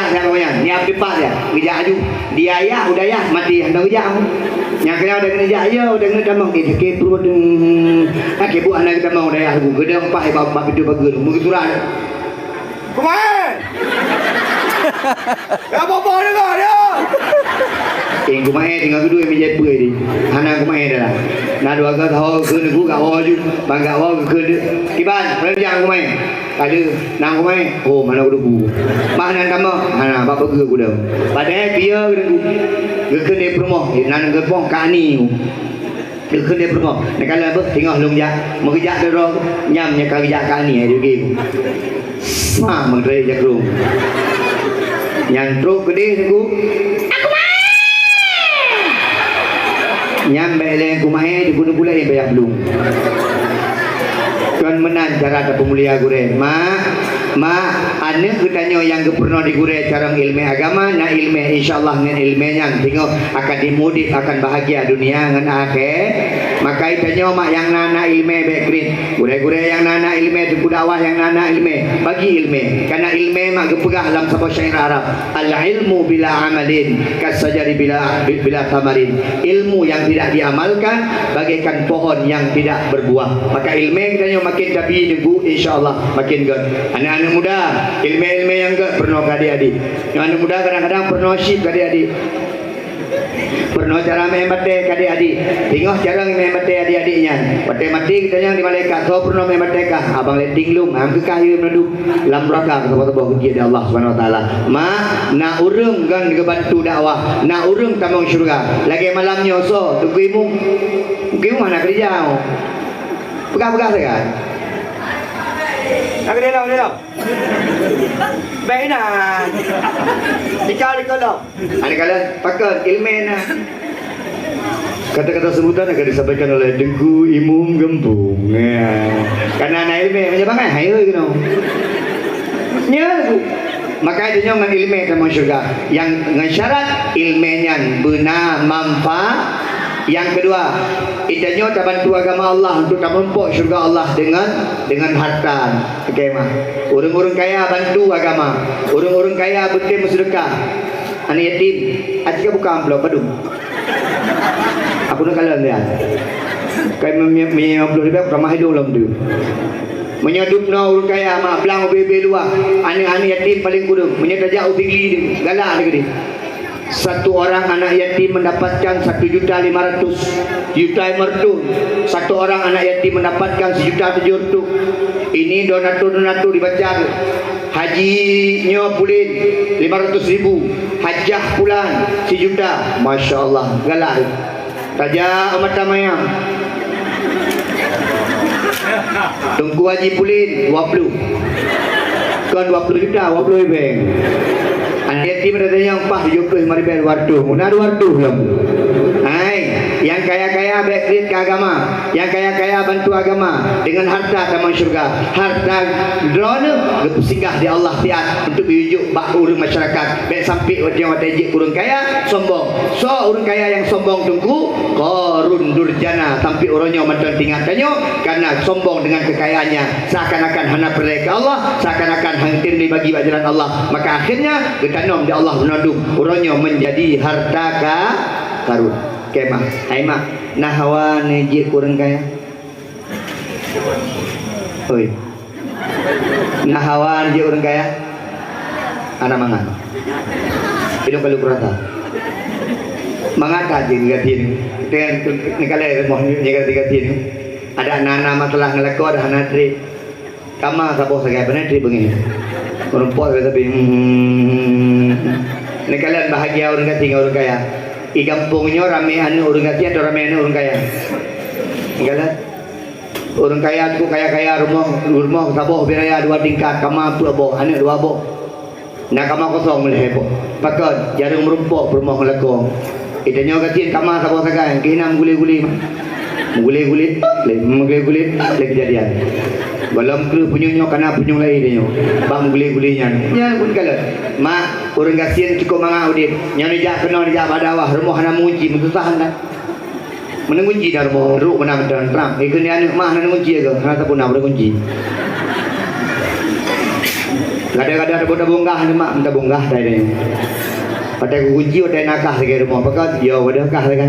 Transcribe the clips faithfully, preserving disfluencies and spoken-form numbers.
Siapa nyan? Ni Abdul Pak dia. Geujak aju. Di ayah, udah ayah, mati hana geujak. Nyang kena udah kena jak, ya, udah kena tamong. Eh, sakit perut. Hmm. Sakit buah hana tamong udah ayah. Geudong pah bak, bak pintu pagar. Meugeuteurak. Kumae! Ya, boh-boh deungoe dia! Eh, kumae tinggal kedua meja pue ni. Hana kumae dah. Na dua ga tahu ke nunggu gak bawah ju. Bang gak bawah ke. Kiban, kerja kumae. Ada nang kumai, oh, mana udah bu. Mah nan kamoe, hana bak peugah ku dah. Padahai dia geuku. Geukheun di peurumoh, nan geupoh ka ani. Geukheun di peurumoh. Nak kala beuh tingah lông jak. Meugejak doro nyam nya ka gejak ka ani ai dugem. Sma meugrei jakrong. Nyang trok keudeh ku. Nyang bèk lé kumahe di gunong gulai payah blung. Kon meunan cara tapeumulia gurèe. Mak, mak, aneuk geutanyoe nyang geupeurunoe di gurèe carông ileumèe agama, na ileumèe, insya Allah ngon ileumèe nyan singoh akan dimudik, akan bahagia dunia ngon akhé. Maka geutanyoe mak nyang na, na ileumèe bèk kriet. Gurèe-gurèe nyang na-na ileumèe, teungku dakwah nyang na-na ileumèe, bagi ileumèe. Karena ileumèe mak geupeugah lam saboh syair Arab, "Al-ilmu bila amalin kasajari bila, bila samarin." Ilmu yang tidak diamalkan bagaikan pohon yang tidak berbuah. Maka ileumèe geutanyoe makin tabi teungku, insya Allah makin gèt. Aneuk-aneuk muda, ileumèe-ileumèe nyang gèt peurunoe keu adik-adik. Aneuk muda kadang-kadang peurunoe syik keu adik-adik. Peurunoe cara meu'en batèe keu adik-adik. Singoh cara meu'en batèe adik-adik nyan. Watèe maté geutanyoe di malaikat, soe peurunoe meu'en batèe kah? Abang Leting lôn, han keu kah yue meunuduk. Lam neuraka saboh-saboh geukiek di Allah Subhanahu Wa Taala. Mak, na ureueng ngon geubantu dakwah, na ureueng tamong syeuruga. Lagèe malam nyoe soe? Teungku Imum. Teungku Imum hana keureuja. Peugah-peugah sagai. Nak keudeh lom, keudeh lom. Bèk inan. Dikau, dikau lom. Aneuk kalon, pakon, ileumèe na. Kata-kata sambutan akan disampaikan oleh Teungku Imum Gampông. Ya. Karena na ileumèe, macam bangai, hai, oi, keunoe. Nya, Bu. Maka itu nyoe ngon ileumèe tamong syeuruga. Nyang ngon syarat ileumèe nyan beuna manfaat. Nyang keudua, geutanyoe tabantu agama Allah untuk tameurumpok syeuruga Allah dengan, dengan harta. Oke, mah. Ureueng-ureueng kaya bantu agama. Ureueng-ureueng kaya beutôi meuseudeukah. Aneuk yatim, atika buka amplop padum. Aku nak kalon dia. Kai lima puluh ribu aku tamah hidung lom tu. Meunyoe dum na ureueng kaya mak blang ubé-ubé luwah, aneuk-aneuk yatim paleng kureueng. Meunyoe tajak u Sigli tu, galak lagèe tu. Satu orang anak yatim mendapatkan satu juta lima ratus, juta lima ratus. Satu orang anak yatim mendapatkan sejuta tujuh ratus. Ini donatur-donatur dibaca. Haji nyoe pulen lima ratus ribu, hajah pulan sijuta. Masya Allah, galak. Raja Mata Mayang. Teungku Haji Pulen dua puluh. Kon dua puluh juta, dua puluh ribèe. Aneuk yatim ada nyang paih tujuh puluh lima ribèe dua ratus. Muna dua ratus lom. Hai, nyang kaya-kaya bèk kriet keu agama. Nyang kaya-kaya bantu agama dengan harta tamong syeuruga. Harta droeneuh geupeusinggah di Allah siat untuk geuyue jok bak ureueng masyarakat. Bèk sampai watèe-watèe jeuet ureueng kaya sombong. Soe ureueng kaya nyang sombong teungku? Qarun Durjana. Sampai uroe nyoe mantong teuingat tanyoe karena sombong dengan kekayaannya. Seakan-akan hana peureulèe keu Allah, seakan-akan hana tem dibagi bak jalan Allah. Maka akhirnya geutanom di Allah meunandum uroe nyoe menjadi harta ka-, karun. Kemah. Hai mak, na hawa neujeuet keu ureueng kaya? Oi. Na hawa neujeuet ureueng kaya? Hana mangat. Idong kalu kurata. Mangat aja negatif. Dengan neugala rumoh negatif. Ada na-na masalah ngon lakoe dah hana trép. Kama saboh sagai, beuna trép beungèh. Meurumpok sagai sabe. Hmm. Neukalon bahagia ureueng gasien ngon ureueng kaya. Di gampông nyoe ramé aneuk ureueng gasien atau ramé aneuk ureueng kaya? Neukalon. Ureueng kaya tu kaya-kaya rumoh, rumoh saboh bit raya dua tingkat, kama peuet boh, aneuk dua boh. Na kama kosong meulhèe boh. Pakon, jareueng meurumpok peurumoh ngon lakoe. Geutanyoe gasien kama saboh sagai, keuh na meugulé-gulé. Meugulé-gulé, lé, meugulé-gulé, lé keujadian. Gohlom kreueh punyueng nyoe kana punyueng laén nyoe. Bak meugulé-gulé nyan. Nyan pun kalon. Mak, ureueng gasien cukôp mangat udép. Nyoe neujak keunoe, neujak bak dakwah, rumoh hana meugunci, meususah hana. Meunan gunci dah rumoh, ruk meunan meunan trang. Ikeu ni aneuk mah hana gunci ke? Hana sapeue na meunan gunci. Kadang-kadang tabong-tabong gah ni, mak, tabong gah tai ni. Pakai kunci, pakai nakah lagi rumah. Pakai, ya, wadah kah lagi.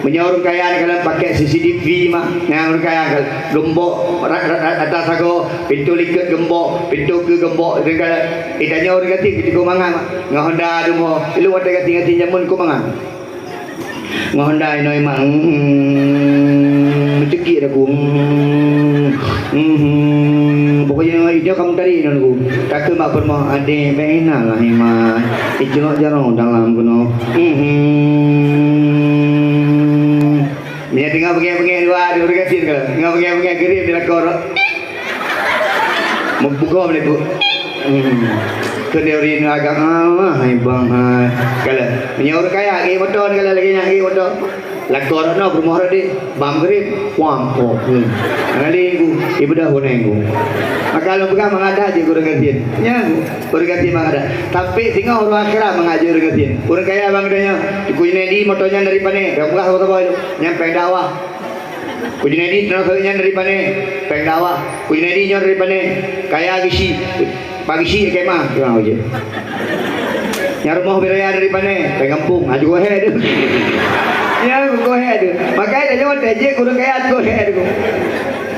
Meunyoe ureueng kaya ni kalau pakai C C T V, mak. Nyang ureueng kaya kan geumbok, ra-, ra-, ra-, atas sagoe, pintoe likot geumbok, pintoe keue geumbok. Ureueng kaya, eh, tanyoe ureueng gasien, cukôp mangat, mak. Ngon honda di rumoh. Ilong watèe gasien-gasien jameun cukôp mangat. Ngon honda inoe mak, hmm, meucekik dah ku. Hmm, hmm, pokoknya inoe kamu tadi inoe ku. Takheun bak peurumoh, "Adek, bèk inan lah iman. Icelok jaroe dalam keunoe." Hmm, hmm. Meunyo teungoh beungèh-beungèh dua, di ureueng gasien ka. Teungoh beungèh-beungèh, geuriem di lakoe. Meubuka balik tu. Hmm. Keu teori ni agak, ah, hai bang, hai. Kalau meunyo ureueng kaya, eh, moto ni kalau lagi nyan, eh, moto. Lakoe rot noe, peurumoh rot deh. Bang geuriem, wang, oh, hmm. Ngalih ku, ibadah guneng ku. Maka lôn peugah mangat that jeuet ureueng gasien. Nyan ku, ureueng gasien mangat that. Tapi teungoh ureueng akhirat mangat jeuet ureueng gasien. Ureueng kaya bang geutanyoe, Teungku Junaidi moto nyan dari Pane, bang peugah saboh-saboh tu. Nyan péng dakwah. Teungku Junaidi, tanoh sawét nyan dari Pane, péng dakwah. Teungku Junaidi nyoe dari Pane, kaya geuchik. Pak geuchik kemah, kemah ujeh. Nyang rumoh beu raya dari Pane, péng gampông, ha, cukôp hé tu. Ya, cukôp hé tu. Makanya tanyoe watèe jeuet keu ureueng kaya cukôp hé tu.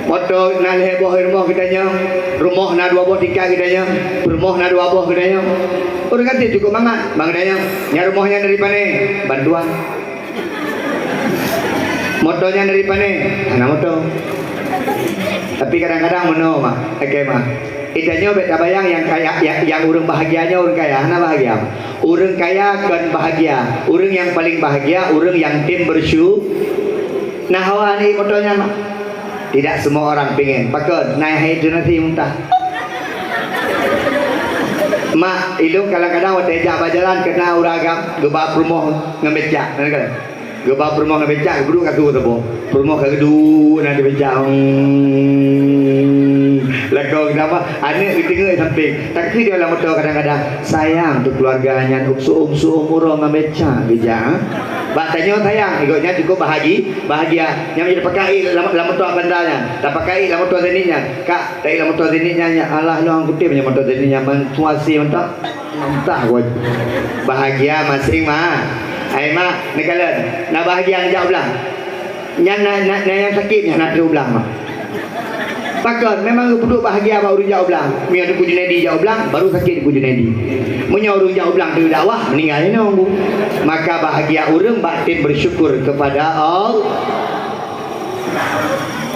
Moto na lhèe boh rumoh geutanyoe, rumoh na dua boh tingkat geutanyoe, peurumoh na dua boh geutanyoe. Ureueng gasien cukôp mangat, bang geutanyoe. Nyang rumoh nyan dari Pane, bantuan. Moto nyan dari Pane, hana moto. Tapi kadang-kadang meunoe, mak, oke, mak. Ita nyoe bèk tabayang nyang kaya, nyang, nyang ureueng bahagia nyoe ureueng kaya, hana bahagia. Ureueng kaya kon bahagia. Ureueng nyang paleng bahagia, ureueng nyang tem bersyu-, na hawa ni moto nyan, mak. Tidak semua orang pengen. Pakon? Na hai tu nasi muntah. Mak, ilong kadang-kadang watèe jak bak jalan keu na ureueng agam geuba peurumoh ngon becak. Geuba peurumoh ngon becak, geuduek ka su saboh. Peurumoh ka geuduek na di becak. Hmm. Lakoe geutanyoe, aneuk geuteungeut sampéng. Takheun di lam moto kadang-kadang, "Sayang tu keuluarga nyan, su'um-su'um uroe ngon becak geujak." Bak tanyoe sayang, gobnyan cukôp bahagi-, bahagia. Nyan meunyoe tapakai lam, lam moto Avanza nyan, tapakai lam moto Zenith nyan. Kak, taék lam moto Zenith nyan, ya Allah, lôn kutem nyan moto Zenith nyan, man, suasi mantap. Entah pun. Bahagia masing ma-, hai mak, neukalon. Na bahagia neujak u blang. Nyan na, na, na nyang sakét nyan na u blang, mak. Pakon, memang geupeuduek bahagia bak ureueng jak u blang. Meunyoe Teungku Junaidi jak u blang, baru sakét Teungku Junaidi. Meunyoe ureueng jak u blang keu dakwah, meuninggai inong. Maka bahagia ureueng bak tem bersyukur kepada Allah.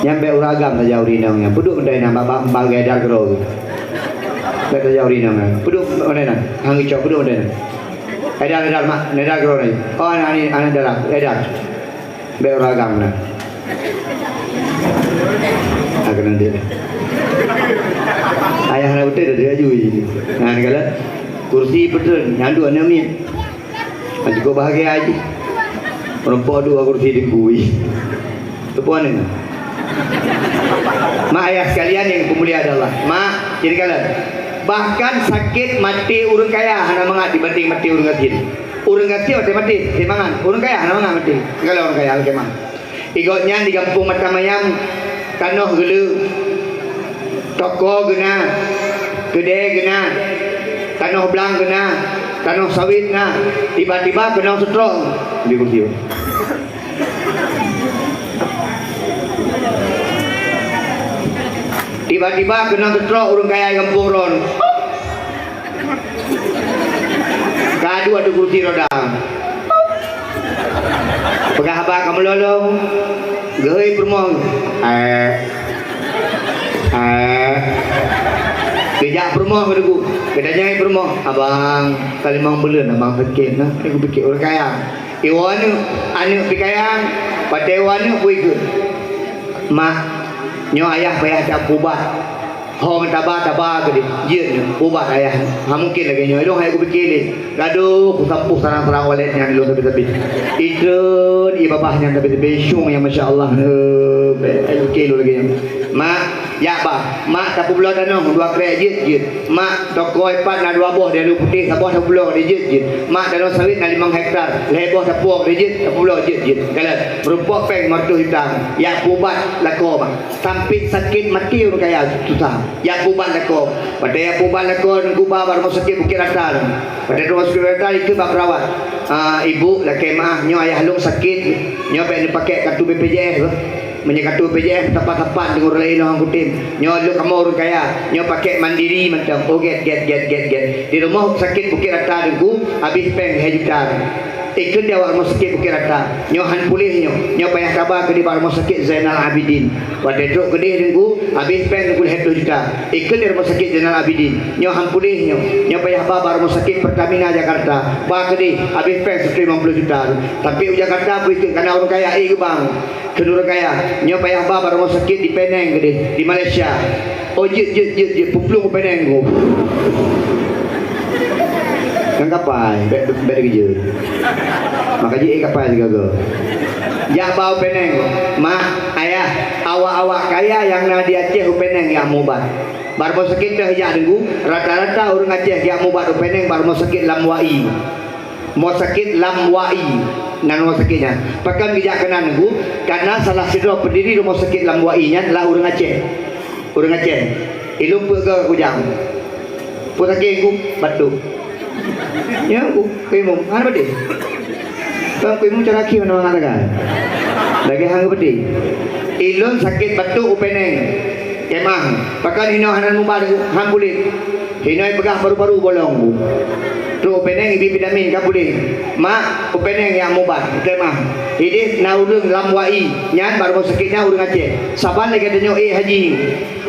Nyan bèk ureueng agam saja ureueng inong nyan. Peuduek meutai nyan bak, bak, bak Haidar keudroe. Bèk saja ureueng inong nyan. Peuduek meutai nyan. Hang icok peuduek meutai nyan. Haidar, Haidar, mak, Haidar keudroe nyan. Oh, aneuk, aneuk, aneuk dara, Haidar. Bèk ureueng agam na. Akan nanti. Ayah na beutôi dah dia jui. Nah, kalau kursi betul, nyanduk aneuk miet. Cukôp bahagia jih. Meureumpok dua kursi di bui. Teupuan ni. Mak ayah sekalian yang dimuliakan Allah. Mak, jadi kala. Bahkan sakét maté ureueng kaya hana mangat dibanding maté ureueng gasien. Ureueng gasien maté-maté, semangat. Ureueng kaya hana mangat maté. Kalau ureueng kaya, alkemah. Di gobnyan di gampông Matamayam, tanoh geule, toko geuna, keudè geuna, tanoh blang geuna, tanoh sawit na, tiba-tiba keunong seutrok di kursi. Tiba-tiba keunong seutrok ureueng kaya di gampông ron. Ka duek ateueh kursi roda. Peugah haba ka meulolo. Geuhôi peurumoh. Eh. Eh. Geujak peurumoh geuduek. Geutanyong peurumoh, "Abang, ka limong buleuen abang sakét na." Aku pikir ureueng kaya. Iwoe aneuk, aneuk pih kaya, watèe iwoe aneuk bui keu, "Mak, nyoe ayah payah that ubat." Ho meutaba-taba keudeh, jeuet nyoe, ubat ayah. Ha, mungken lagèe nyoe, ilôn hai kupike lé. Gadoh, kusampôh sarang-sarang walet nyan ilôn sabe-sabe. Itreun, ié babah nyan sabe-sabe, syung nyang masya Allah. Heuh, bèk, hai kupike lôn lagèe nyoe. Mak, Jak ba, mak tapeubloe tanoh dua krek jeuet-jeuet. Mak toko ipat na dua boh di Alue Putéh, saboh tapeubloe di jeuet-jeuet. Mak tanoh sawét na limong hektar, lhèe boh tapuwoe di jeuet, tapeubloe jeuet-jeuet. Kalon, meurumpok péng lima reutôh juta. Jak peuubat lakoe, mak. Sampai sakét maté ureueng kaya susah. Jak peuubat lakoe. Watèe jak peuubat lakoe, Teungku, ba bak rumoh sakét Bukét Rata. Watèe rumoh sakét Bukét Rata, ikheun bak peurawat, "Ah, ibu, lakèe meu'ah, nyoe ayah lôn sakét. Nyoe bèk neupakèk kartu B P J S, beuh." Meunyoe kartu B P J S sapat-sapat deungon ureueng laén nyoe kutem. Nyoe lôn kamoe ureueng kaya, nyoe pakèk mandiri mantong. Oh, gèt, gèt, gèt, gèt, gèt. Di rumoh sakét Bukét Rata Teungku, habéh péng lhèe juta. Ikheun di awak rumoh sakét Bukét Rata, nyoe han puléh nyoe, nyoe payah taba keudéh bak rumoh sakét Zainal Abidin. Watèe trok keudéh Teungku, habéh péng Teungku lhèe plôh juta. Ikheun di rumoh sakét Zainal Abidin, nyoe han puléh nyoe, nyoe payah ba bak rumoh sakét Pertamina Jakarta. Ba keudéh, habéh péng sireutoh limong plôh juta. Tapi u Jakarta beu ikheun kana ureueng kaya, éh, geubang. Kheun ureueng kaya, nyoe payah ba bak rumoh sakét di Penang keudéh, di Malaysia. Oh, jeuet, jeuet, jeuet, jeuet, peuplueng u Penang ku. Ngon kapai, bèk, bèk, bèk dikeujeuet. Maka jeuet kapai sigoe-goe. Jak ba u Penang ku. Mak, ayah, awak-awak kaya nyang na di Aceh u Penang jak meuubat. Bak rumoh sakét teuh jak Teungku, rata-rata ureueng Aceh jak meuubat u Penang bak rumoh sakét Lam Wai. Rumoh sakét Lam Wai nan rumoh sakét nyan. Pakon geujak keunan Teungku? Karena salah sidroe pendiri rumoh sakét Lam Wai nyan adalah ureueng Aceh. Ureueng Aceh. Ilôn peuet goe kujak. Peue sakét Teungku? Batuk. Ya, Teungku, keu imum. Hana batuk. Bang, keu imum cara akhé mana mangat kan? Lagèe hang batuk. Ilôn sakét batuk u Penang. Kemah. Pakon hinoe hana meuubat, han puléh. Hinoe peugah paru-paru bolong, Bu. Trok u Penang ibi vitamin ka puléh. Mak, u Penang jak meuubat, kemah. Idéh na ureueng Lam Wai, nyan bak rumoh sakét nyan ureueng Aceh. Saban lagèe tanyoe éh haji.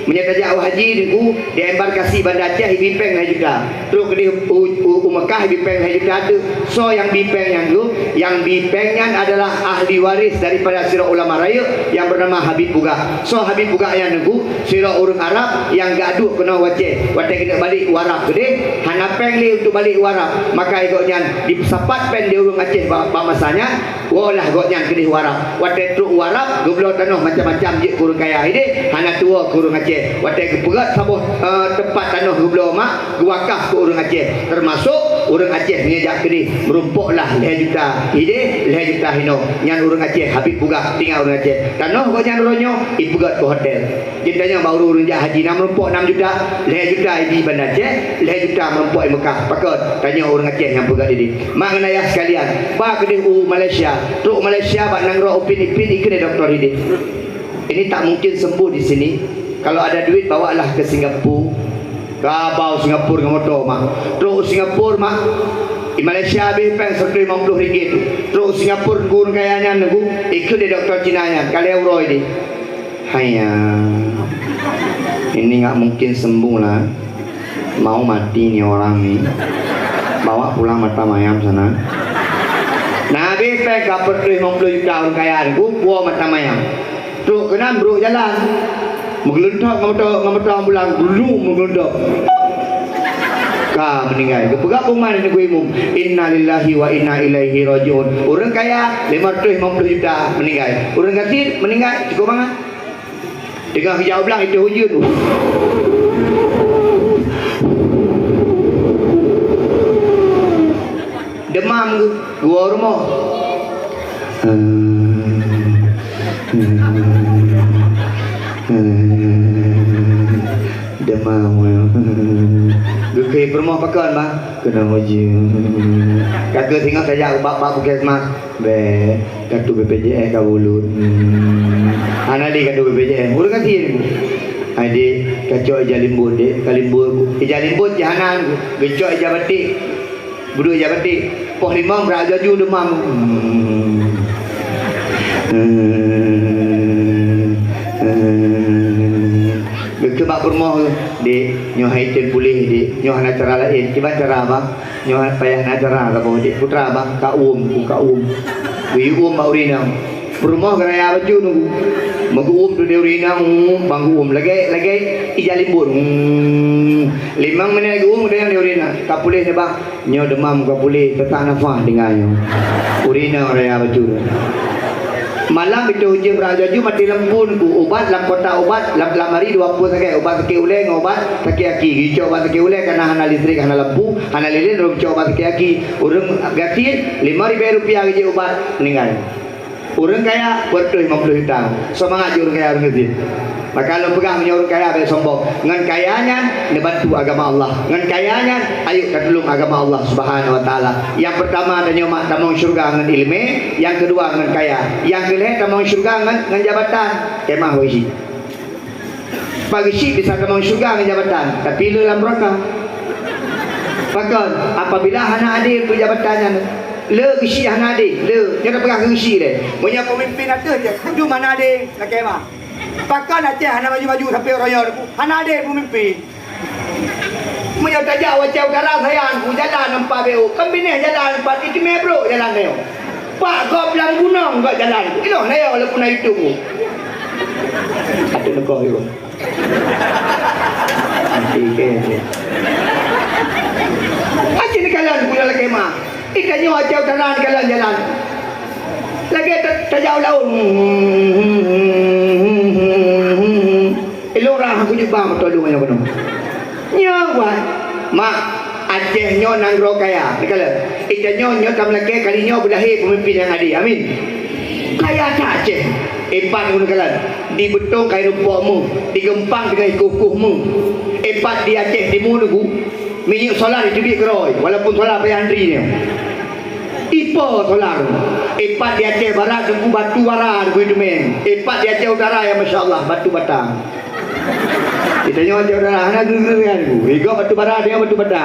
Meunyoe tajak u haji Teungku, di embarkasi Banda Aceh ibi péng lhèe juta. Trok keudéh u, u, u Mekah ibi péng lhèe juta teuh. Soe nyang bi péng nyan Teungku? Nyang bi péng nyan adalah ahli waris daripada sidroe ulama rayeuk nyang beunama Habib Bugak. Soe Habib Bugak nyan Teungku? Sidroe ureueng Arab nyang geuaduk keunoe u Aceh, watèe geuneuk balek u Arab keudéh, hana péng lé untuk balek u Arab. Maka gobnyan jipeusapat péng di ureueng Aceh ba-, bak masa nyan, woe lah gobnyan keudéh u Arab. Watèe trok u Arab, geubloe tanoh macam-macam jeuet keu ureueng kaya idéh, hana tuwoe keu ureueng Aceh. Watèe geupeugöt saboh, eh, teumpat tanoh geubloe mak, geuwakaf keu ureueng Aceh, teumasok ureueng Aceh meunyoe jak keudéh, meurumpok lah lhèe juta idéh, lhèe juta hinoe. Nyan ureueng Aceh, Habib Bugak, tinggai ureueng Aceh. Tanoh gobnyan uroe nyoe ipeugöt keu hotel. Jeuet tanyoe bak ureueng-ureueng jak haji, na meurumpok nam juta, lhèe juta ibi Banda Aceh, lhèe juta meurumpok i Mekah. Pakon? Tanyoe ureueng Aceh nyang peugah idéh. Mak ngon ayah sekalian, ba keudéh u Malaysia. Trok u Malaysia bak nanggroe Upin Ipin, ikheun lé dokto idéh, "Ini tak mungkin sembuh di sini. Kalau ada duit, bawalah ke Singapura." Ka ba u Singapura ngon moto, mak. Trok u Singapura, mak. Di Malaysia habéh péng sireutoh limong plôh ringgit. Trok u Singapura, ureueng kaya nyan Teungku, ikheun lé dokto Cina nyan, ka lhèe uroe idéh. Haiya. Ini nggak mungkin sembuh lah. Mau mati nih orang nih. Bawa pulang mata mayam sana. Na habéh péng ka peuet ploh limong ploh juta ureueng kaya Teungku, puwoe mata mayam. Trok keunan brok jalan. Meugeuleuntop ngon moto, ngon moto ambulan, gulu meugeuleuntop. Ka meuninggai. Geupeugah peue man Teungku Imum, "Innalillahi wa inna ilaihi raji'un." Ureueng kaya, limong reutôh limong ploh juta, meuninggai. Ureueng gasien meuninggai, cukôp mangat. Teungoh geujak u blang, itôh ujeuen. Deumam geuh, geuwoe rumoh. Deumam. Geukheun peurumoh pakon, Bang? Keunong ujeuen. Ka keuh singoh tajak bak, bak puskesmas. Bèk, kartu B P J S ka bulut. Hmm. Hana lé kartu B P J S. Ureueng gasien. Hai, Dek, kacok ija limbot, Dek. Ka limbot. Ija limbot jih hana, geucok ija batik. Beudôh ija batik. Poh limong brat laju deumam. Hmm. Hmm. Hmm. Geukheun bak peurumoh, "Dek, nyoe hai tem puléh, Dek. Nyoe hana cara laén." "Kiban cara, Bang?" "Nyoe payah na cara saboh, Dek." "Peue cara, Bang?" "Ka uem, ku ka uem." Geuyue uem bak ureueng inong. Peurumoh geuraya bacut nunggu. Meugeu-uem tu di ureueng inong, bang geu-uem. Lagèe, lagèe ija limbot. Hmm. Limong minèt geu-uem, geutanyong di ureueng inong, "Ka puléh nyoe, Bang?" "Nyoe deumam ka puléh, seusak nafah tinggai nyoe." Ureueng inong raya bacut. Malam itu hujan brat laju, mati lampu ku. Ubat lam kotak ubat, lam, lam hari dua puluh sakét. Ubat sakét ulèe ngon ubat sakét aki. Geucok ubat sakét ulèe karena hana listrik, hana lampu, hana lilin, ureueng cok ubat sakét aki. Ureueng gasien, lima ribèe rupiah gaji ubat, meninggal. Ureueng kaya, dua ratus lima puluh juta. Seumangat jih ureueng kaya, ureueng gasien. Maka lôn peugah, meunyoe ureueng kaya bèk sombong. Ngon kaya nyan neubantu agama Allah. Ngon kaya nyan ayo tatulông agama Allah Subhanahu wa Taala. Nyang peurtama tanyoe mak tamong syeuruga ngon ileumèe, nyang keudua ngon kaya, nyang keulhèe tamong syeuruga ngon, ngon jabatan. Kemah bagi syik. Bagi syik bisa tamong syeuruga ngon jabatan, tapi le lam neuraka. Pakon? Apabila hana adé untuk jabatan nyan, le geusyik hana adé, le. Nyoe tapeugah keu geusyik deh. Meunyoe peumimpin ateueh jih, kudum hana adé, lakèe mah. Pakon Aceh hana maju-maju sampai uroe nyoe Teungku? Hana adé peumimpin. Meunyoe tajak u Aceh Utara, sayang Teungku, jalan empat B O. Kan binéh jalan empat, itimé brok jalan nyoe. Pak gob lam gunong gob jalan. Iloh nyoe walaupun na YouTube. Aduh, neukoh yuk. Mati ke dia. Aceh ni kalan Teungku, jalan kemah. Itanyoe Aceh Utara ni kalan jalan. Lagèe ta-, tajak u laôt. Ilôn rhah kujubah meuto lôn nyoe keunoe. Nyoe buat. Mak, Aceh nyoe nanggroe kaya. Neukalon. Itanyoe nyoe tameulakèe kali nyoe beulahé peumimpin nyang adé. Amin. Kaya that Aceh. Ipat ngon neukalon. Di Beutông kayèe rumpok meuh. Di Geumpang teungoh ikuh-kuh meuh. Ipat di Aceh Timu Teungku. Minyeuk solar jiteubiet keudroe, walaupun solar payah antri nyoe. Ipo solar. Ipat di Aceh Barat Teungku batu bara Teungku iteumèe. Ipat di Aceh Utara ya masya Allah batu bata. Itanyoe Aceh Utara hana geugeuran Teungku. Igob batu bara, tanyoe batu bata.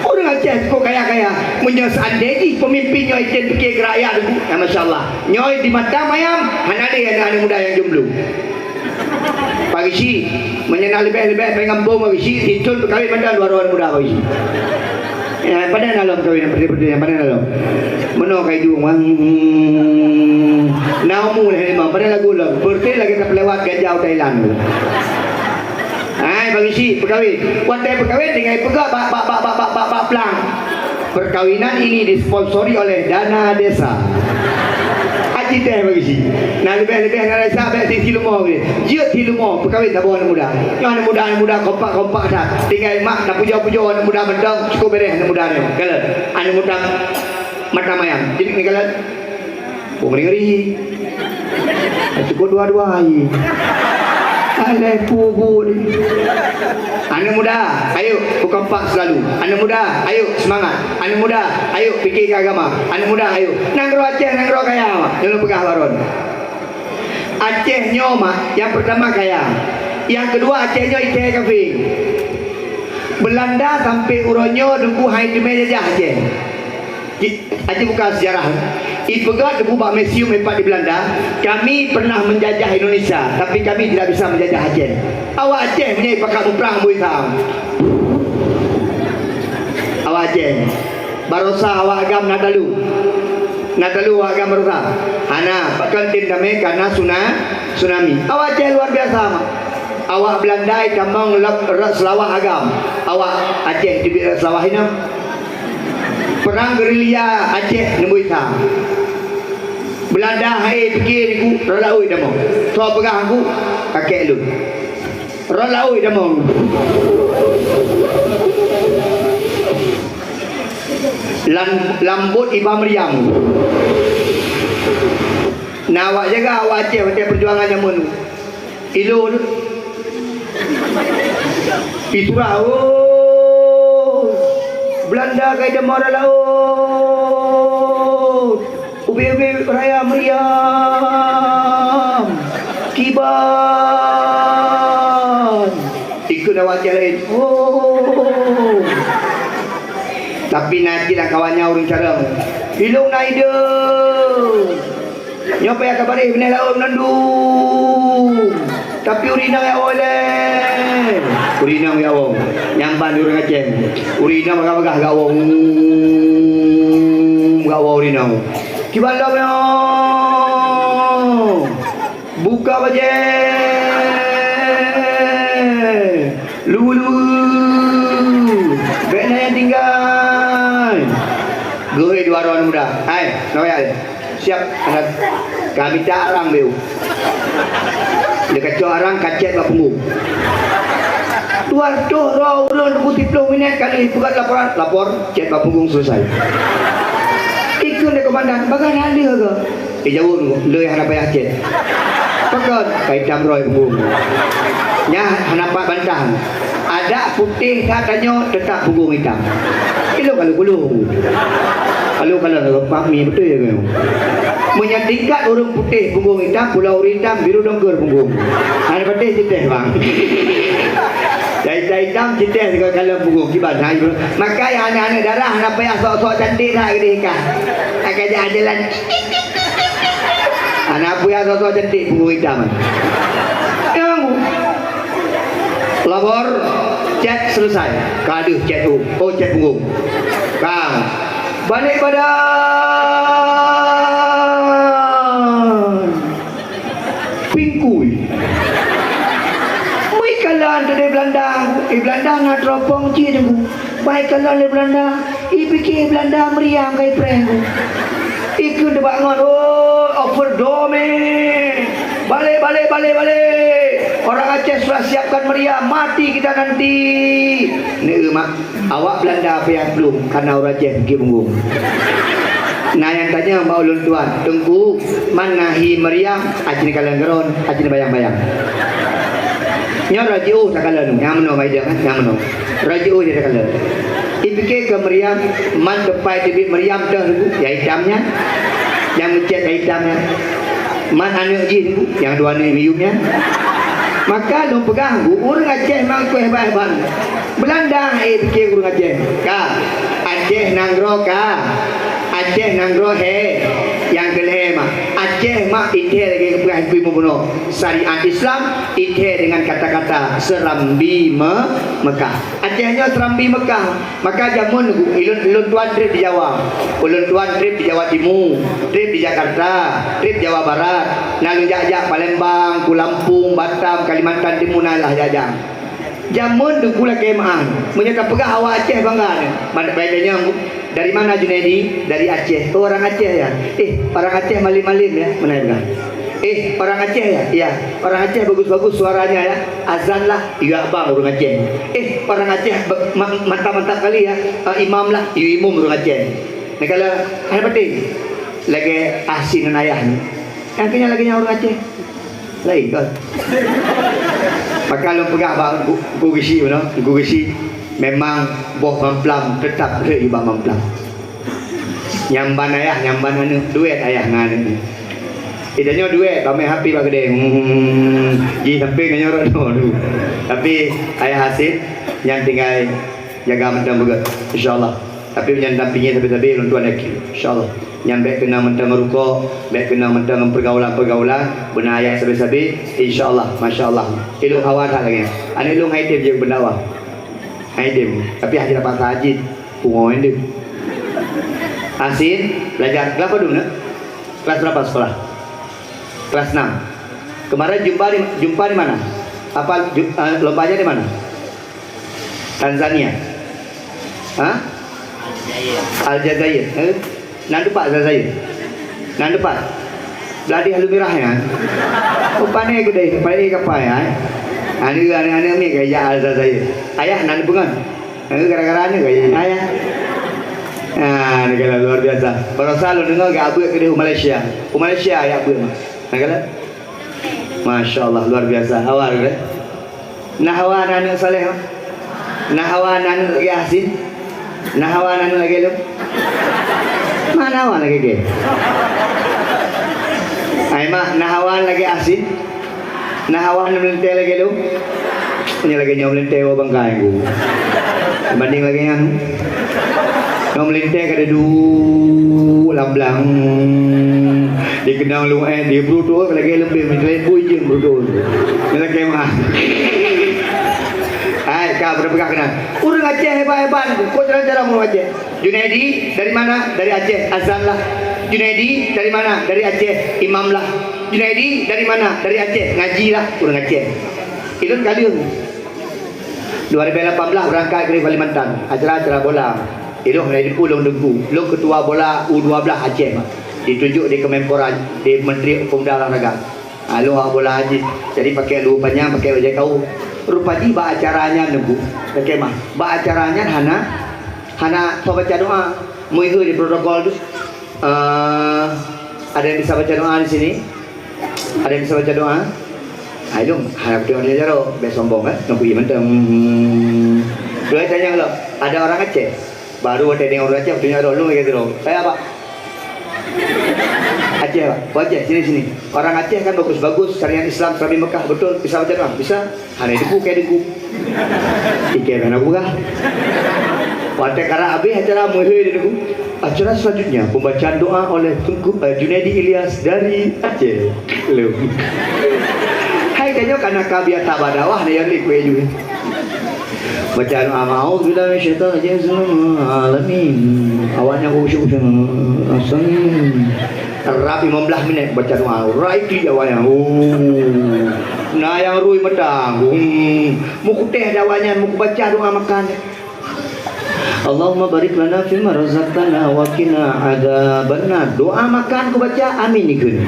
Ureueng Aceh cukup kaya-kaya. Meunyoe seandai jih peumimpin nyoe icén piké keu rakyat Teungku, ya masya Allah. Nyoe di mata mayam hana lé aneuk-aneuk muda nyang jomblo. Pak Geuchik, meunyoe na leubeh-leubeh pèng gampông Pak Geuchik, sithôn peukawén mantong dua droe aneuk muda Pak Geuchik. Ya, padahai na lom kawén nyang peudeh-peudeh, padahai na lom. Meunoe ka iduek, wang. Na umu lhèe limong, padahai lagu lom. Peureuté lagèe tapeulewat gajah u Thailand. Hai, Pak Geuchik, peukawén. Watèe peukawén tinggai peugah bak, bak, bak plang. Perkawinan ini disponsori oleh dana desa. Aji teh bagi si. Nah, leubeh-leubeh na desa bèk si silumo geuh. Jeuet silumo peukawén saboh aneuk muda. Nyoe aneuk muda, aneuk muda kompak-kompak that. Tinggai mak tapujoe-pujoe aneuk muda mantong, cukup bèrèh aneuk muda nyoe. Kalon, aneuk muda mata mayam. Jadi ni kalon. Peue ngeri-ngeri. Cukup dua-dua hai. Alah pubu ni. Aneuk muda, ayo, beukompak selalu. Aneuk muda, ayo, semangat. Aneuk muda, ayo, pike keu agama. Aneuk muda, ayo. Nanggroe Aceh, nanggroe kaya, Mak. Nyoe lôn peugah baron. Aceh nyoe, Mak, nyang peurtama kaya. Nyang keudua, Aceh nyoe ithèe kafé. Beulanda sampai uroe nyoe Teungku han iteumèe jajah Aceh. Ji-, Aceh buka sejarah. Ipeugah Teungku bak museum ipat di Beulanda, kami pernah menjajah Indonesia, tapi kami tidak bisa menjajah Aceh. Awak Aceh meunyoe ipakat muprang bui sa. Awak Aceh. Barosa awak agam na talu. Na talu awak agam barosa. Hana, pakon tem damé karena suna-, tsunami. Awak Aceh luar biasa, Mak. Awak Beulanda itamong lop rot Seulawah agam. Awak Aceh teubiet rot Seulawah inong. Perang gerilya Aceh neubui sa. Beulanda hai pike Teungku, rot laôt itamong. Soe peugah Teungku, kakek lôn. Rot laôt itamong. Lam, lam bot iba meuriam. Na awak jaga awak Aceh watèe peujuangan jameun. Ilôn. Isurah, oh. Beulanda ka idamong rot laôt. Ubé-ubé raya meuriam. Kiban. Ikheun awak Aceh laén. Oh. Tapi na cit lam kawan nyan ureueng carông. Ilôn na idong. Nyoe payah tabareh binéh laôt meunandum. Tapi ureueng inong jak woe lé. Ureueng inong jak woe. Nyan ban ureueng Aceh. Ureueng inong bagah-bagah jak woe. Jak woe ureueng inong. Kiban lom nyoe. Buka bajèe. Lu-lu. Bèk na nyang tinggai. Geuhôi dua droe aneuk muda. Hai, na wayah lé. Siap. Angkat. Ka mita arang beu. Dia kacok arang, ka chat bak punggong. Dua ratus droe ureueng, tunggu siplôh minit kali peugah laporan, lapor, chat bak punggong selesai. Ikheun lé komandan, "Bagaih na lheueh keu?" Ijaweueb, "Lheueh hana payah chat." Pakon? Ka itam droe punggong. Nyan hana pat bantah. Adak putéh that tanyoe, teutap punggong itam. Ilong kalu-kalu. Kalu-kalu, Pak Mi, beutôi ya, keu? Meunyoe tingkat ureueng putéh punggong itam, pulo ureueng itam, biru dongker punggong. Hana patéh ceuteh, bang. Dari itam ceuteh sigoe kalon punggong, kiban. Ha, ibu. Maka nyang aneuëk-aneuëk dara hana payah sok-sok cantik that keudeh kah. Akan jak jalan. Hana payah sok-sok cantik punggong itam. Nyang lapor, chat selesai. Ka deuh chat tu. Oh, chat punggong. Kang. Balik badan. Pingkui. Meuikalon teuh di Belanda. Di Belanda na teropong cit, Teungku. Bah ikalon lé Belanda, ipike Belanda meriam ka ipreh, Teungku. Ikheun teuh bak ngon, "Oh, overdose. Balik, balik, balik, balik. Orang Aceh sudah siapkan meriam. Mati kita nanti." Neu mak. Awak Belanda payah plueng, kareuna ureueng Aceh pike punggong. Na nyang tanyong bak ulôn tuan, "Teungku, man na hi meriam?" Aci neukalon keudroe, aci neubayang-bayang. Nyoe rajiôh takalon, nyang meunoe, Maidong, nyang meunoe. Rajiôh jih takalon. Ipike keu meriam, man teumpat teubiet meriam teuh, Teungku, nyang itam nyan. Nyang meucet nyang itam nyan. Man aneuëk jih, Teungku, nyang dua aneuëk miyueb nyan. Maka lôn peugah, Teungku, ureueng Aceh memang keu hebat-hebat. Belanda, eh, pike ureueng Aceh. Ka. Aceh nanggroe ka. Aceh nanggroe he. Nyang keulhèe mah. Aceh mah ithèe lagèe geupeugah Teungku Imum bunoe. Syariat Islam ithèe dengan kata-kata Serambi Me-, Mekah. Aceh nyoe Serambi Mekah. Maka jameun, ulôn, ulôn tuan trép di Jawa. Ulôn tuan trép di Jawa Timu, trép di Jakarta, trép Jawa Barat. Na lôn jak-jak Palembang, Lampung, Batam, Kalimantan Timu na lah jak-jak. Jameun Teungku lakèe meu'ah. Meunyoe tapeugah awak Aceh bangga nyan. Man-, bai tanyong, "Dari mana Junaidi?" "Dari Aceh." "Oh, orang Aceh ya?" "Eh, orang Aceh malim-malim ya?" Meunan peugah. "Eh, orang Aceh ya?" "Iya." "Orang Aceh bagus-bagus suaranya ya?" "Azan lah, yue abang ureueng Aceh." "Eh, orang Aceh be-, ma-, mantap-mantap kali ya?" "Eh, imam lah, yue imum ureueng Aceh." Nah, kalau hai pati lagèe asin ngon ayah ni. Nyang keunyan lagèe nyan ureueng Aceh. Laén kon. Maka lôn peugah bak Teungku, Teungku Geuchik bunoe, Teungku Geuchik memang boh mamplam teutap rhot bak mamplam. Nyang ban ayah, nyang ban aneuëk, duet ayah ngon aneuëk nyan. Eh, tanyoe duet, paméh H P bak keudè. Hmm, jih sampéng tanyoe rot tu. Tapi ayah asin, nyan tinggai jaga mantong beugöt, insya Allah. Tapi meunyan dampingi sabe-sabe, lôn tuan yakin, insya Allah. Nyan bèk keunong mantong ngon rukok, bèk keunong mantong ngon pergaulan-pergaulan, beuna ayat sabe-sabe, insya Allah, masya Allah. Ilôn hawa that lagèe nyan. Aneuk ilôn hai tem jeuet keu pendakwah. Hai tem, tapi hana dapat sajieb, pungo indeuh. Asin, belajar kelas padum na? Kelas berapa sekolah? Kelas enam. Kemarin jumpa di, jumpa di mana? Apa, ju-, eh, lombanya di mana? Tanzania. Hah? Aljazair. Eh? Nan teumpat Aljazair? Nan teumpat? Beladih alu mirah nyan. Oh, pane keudeh, pane kapai, eh? Aneuk, aneuk, aneuk miet ka jak Aljazair. Ayah nan peungon. Aneuk gara-gara aneuk ka jak ayah. Ah, negara luar biasa. Baroesa lôn deungoe geujak beuet keudeh u Malaysia. U Malaysia jak beuet mah. Negara Masya Allah, luar biasa. Hawa lôn, eh? Na hawa na aneuk saleh, mah? Na hawa na aneuk lagèe Yasin? Na hawa na aneuk lagèe lôn? Mana hawa lagèe gèe? Ai mak, na hawa lagèe Yasin? Na hawa na meulintèe lagèe lôn? Nyoe lagèe nyoe meulintèe woe bangkai ku. Banding lagèe nyan. Nyoe meulintèe ka duek lam blang. Di keunong lôn, eh, di Bruto ka lagèe leumbeng, meulintèe bui jeuem Bruto. Nyoe lagèe mah. Hai, ka beureugah keunan. Ureueng Aceh hebat-hebat, kok jalan-jalan ureueng Aceh. Junaidi, dari mana? Dari Aceh, azan lah. Junaidi, dari mana? Dari Aceh, imam lah. Junaidi, dari mana? Dari Aceh, ngaji lah, ureueng Aceh. Ilôn ka lheueh. Dua ribu lapan belas berangkat keu Kalimantan, acara-acara bola. Ilôn hana jipeue lôn teungku. Lôn ketua bola U dua belas Aceh, Mak. Ditunjuk di Kemenpora, di Menteri Pemuda Olahraga. Ha, lôn awak bola jih. Jadi pakai luweue panyang, pakai bajèe kawôm. Rupa jih bak acara nyan Teungku. Pakai mah. Bak acara nyan hana, hana soe baca doa. Meuheuh di protokol tu. Eh, ada yang bisa baca doa di sini? Ada yang bisa baca doa? Hai dong, hana beutôi ada jaroe, bèk sombong kan? Nunggu iya mantong. Hmm. Dua tanya lo, ada orang Aceh? Baru ada dengan orang Aceh, punya orang lu gitu loh. Saya apa? Aceh, Pak. Oh, Aceh, sini, sini. Orang Aceh kan bagus-bagus, syariat Islam, Islami Mekah, betul? Bisa baca doa? Bisa? Hana itu kayak deku. Ike mana buka? Watèe karap habéh acara meuheuh di deku. Acara selanjutnya, pembacaan doa oleh Tengku, eh, Junaidi Ilyas dari Aceh. Lom. Hai, tanyoe kana ka biasa bak dakwah, na nyang lé kueh jih. Bacaan doa, "A'udzubillahi minasyaitonirrajim. Bismillahirrahmanirrahim." Awaknyan khusyuk, asal. Rab lima belas minit baca doa. Rai klik awaknyan. Oh. Na nyang rui mata. Hmm. Meukutéh awaknyan, meubaca doa makan. Allahumma barik lana fima razaqtana wa qina adzabannar. Doa makan kubaca, amin ikheun.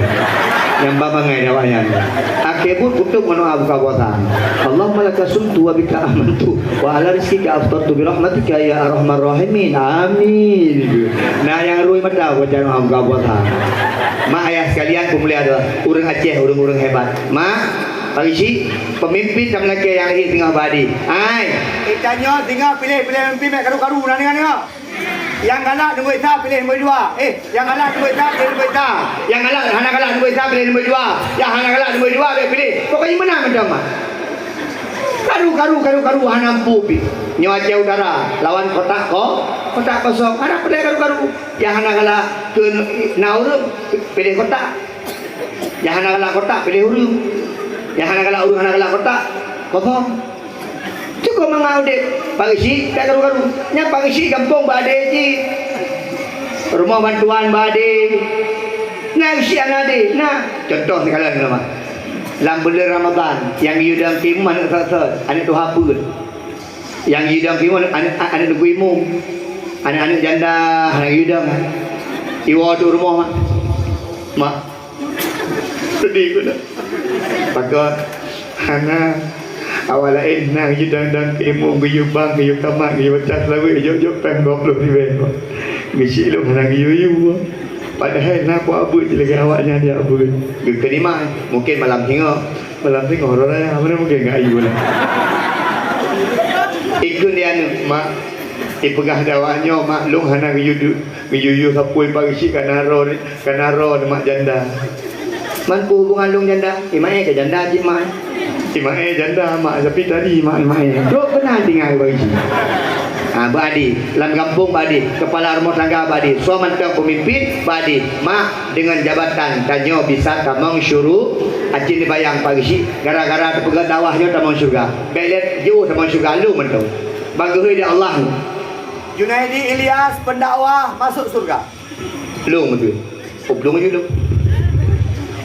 Nyang ba bangai awaknyan. Akhé buet kutôb ngon doa buka puasa. Allahumma laka sumtu wa bika amantu wa ala rizqika aftartu bi rahmatika ya arhamar rahimin. Amin. Na nyang rui mata baca doa buka puasa. Mak ayah sekalian, peumulia adalah ureueng Aceh, ureueng-ureueng hebat. Mak, Pak Geuchik, pemimpin dan melakèe nyang lahé singoh bak Adi. Hai. Kita nyoe singoh piléh-piléh pemimpin bèk karu-karu, na deungö-deungö. Nyang galak nombor sa piléh nombor dua. Eh, nyang galak nombor sa piléh nombor sa. Nyang galak hana galak nombor sa piléh nombor dua. Nyang hana galak nombor dua bèk piléh. Pokoknya menang macam mana. Karu, karu, karu, karu hana mampu pi. Nyoe Aceh Utara lawan kotak ko, kotak kosong. Hana piléh karu-karu. Nyang hana galak keu na ureueng piléh kotak. Nyang hana galak kotak, piléh ureueng. Nyang hana galak ureueng, hana galak kotak, kosong. Cukôp mangat udép. Pak Geuchik, tak karu-karu. Nyan Pak Geuchik gampông bak adé cit. Rumoh bantuan bak adé. Na Geuchik aneuk adé. Na. Contoh sikalon nama. Lam buleuen Ramadhan, nyang geuyue dong keu imum aneuk sot-sot, aneuk tuha peuet. Nyang geuyue dong keu imum aneuk, aneuk teungku imum. Aneuk-aneuk janda hana geuyue dong. Iwoe teuh rumoh, Mak. Mak. Sedih guna. Pakon hana awak laén na geuyue dong-dong keu imum, geuyue bang, geuyue kamat, geuyue baca seulaweuet, jok-jok péng dua ploh ribèe. Geuchik lôn hana geuyue-yue. Padahai na kuat beuet lagèe awaknyan jak beuet. Geukheun iman, mungken malam singoh. Malam singoh raya, mana mungken geuyue lah. Ikheun di aneuk, Mak. Ipeugah di awaknyoe, Mak, lôn hana geuyue-yue, geuyue-yue sapui Pak Geuchik ka na droe. Kana droe mak janda. Man peue hubungan lôn janda? Imaé ka janda cit mak. Imaé janda mak, tapi tadi mak, imaé. Trok keunan tinggai bagi. Ha, bak Adi, lam gampông bak Adi, kepala rumah tangga bak Adi, soe mantong pemimpin bak Adi. Mak, dengan jabatan tanyoe bisa tamong syuru, acin dibayang Pak Geuchik, gara-gara teupeugah dakwah nyoe tamong syurga. Bèk lé jiôh tamong syurga lôn mantong. Bak geuhôi di Allah. Junaidi Ilyas, pendakwah masuk surga. Lôn beutôi. Peubloe ju lôn.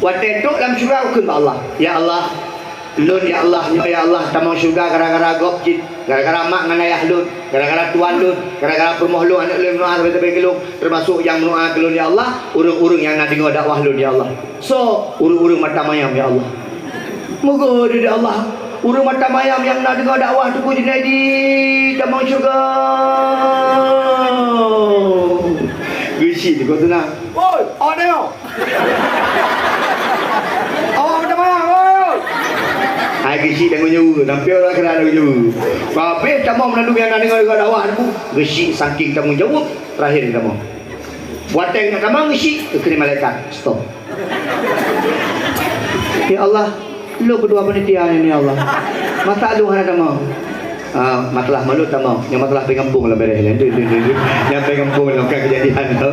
Watèe trok lam syeuruga, kheun bak Allah, "Ya Allah, lôn, ya Allah, nyoe ya Allah, tamong syeuruga gara-gara gob cit, gara-gara mak ngon ayah lôn, gara-gara tuan lôn, gara-gara peurumoh lôn, aneuk lôn, meunoa sabe-sabe keu lôn, teumasok nyang meunoa keu lôn, ya Allah, ureueng-ureueng nyang na deungoe dakwah lôn, ya Allah." Soe? Ureueng-ureueng mata mayam, ya Allah. Meugoe di Allah, ureueng mata mayam nyang na deungoe dakwah Teungku Junaidi tamong syeuruga. Geuchik di kota na. Woi, awak deungoe. Awak mata mayam, woi, woi. Hai geuchik dan ngeunyeue, sampai orang kena ada ngeunyeue. Habis tamong meulalu nyang na deungoe dakwah Teungku. Geuchik saking tanggung jawab, terakhir kita mau. Watèe nak tamong geuchik, geukheun malaikat. Stop. Ya Allah, lôn keudua panitia nyoe, ya Allah. Masa lôn hana tamong? Ah, masalah mulut tamong. Nyang masalah peugampông lah bereh. Nyang peugampông lah bukan kejadian tu.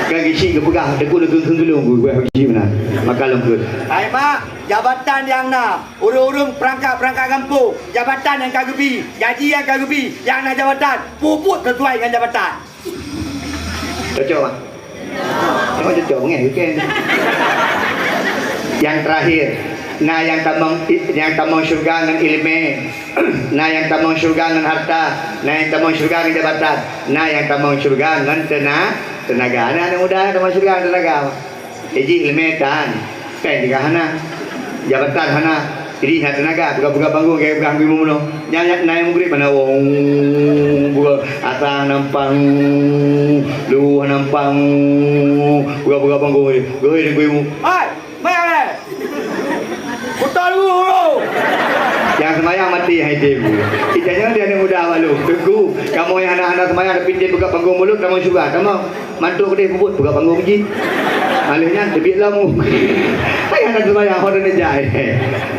Kan geuchik geupeugah, deku deku kheun geulong geupeugah geuchik meunan. Maka lôn kheun. Hai mak, jabatan nyang na, ureueng-ureueng perangkat-perangkat gampông, jabatan nyang ka geubi, gaji nyang ka geubi, nyang na jabatan, pupuk sesuai ngon jabatan. Cocok, Mak? Memang cocok, bengeh, bukan? Yang terakhir, na nyang tamong, nyang tamong syurga ngon ileumèe, na nyang tamong syurga ngon harta, na nyang tamong syurga ngon jabatan, na nyang tamong syurga ngon teuna-, Teunaga. Aneuk-aneuk muda tamong syeuruga teunaga. Eh, jih leumeh tan. Pèng juga hana. Jabatan hana. Jadi na teunaga, peugah-peugah banggong, gaya peugah ilmu bunoe. Nyan, nyan, na nyang mugrib mana wong. Peugah asa nampang. Lu nampang. Peugah-peugah banggong. Geuhôi deungon ilmu. Hai! Meu'ah lé! Beutôi guru! Nyang seumayang maté hai tem. Kita nyoe dia aneuk muda balu. Teungku, kamoe nyang hana-hana seumayang tapi tem peugah banggong mulod, tamong syeuruga. Tamong. Mantuk keudeh peubuet peugah banggong jih. Alèh nyan teubiet lom. Hai hana seumayang, ho neuneuk jai.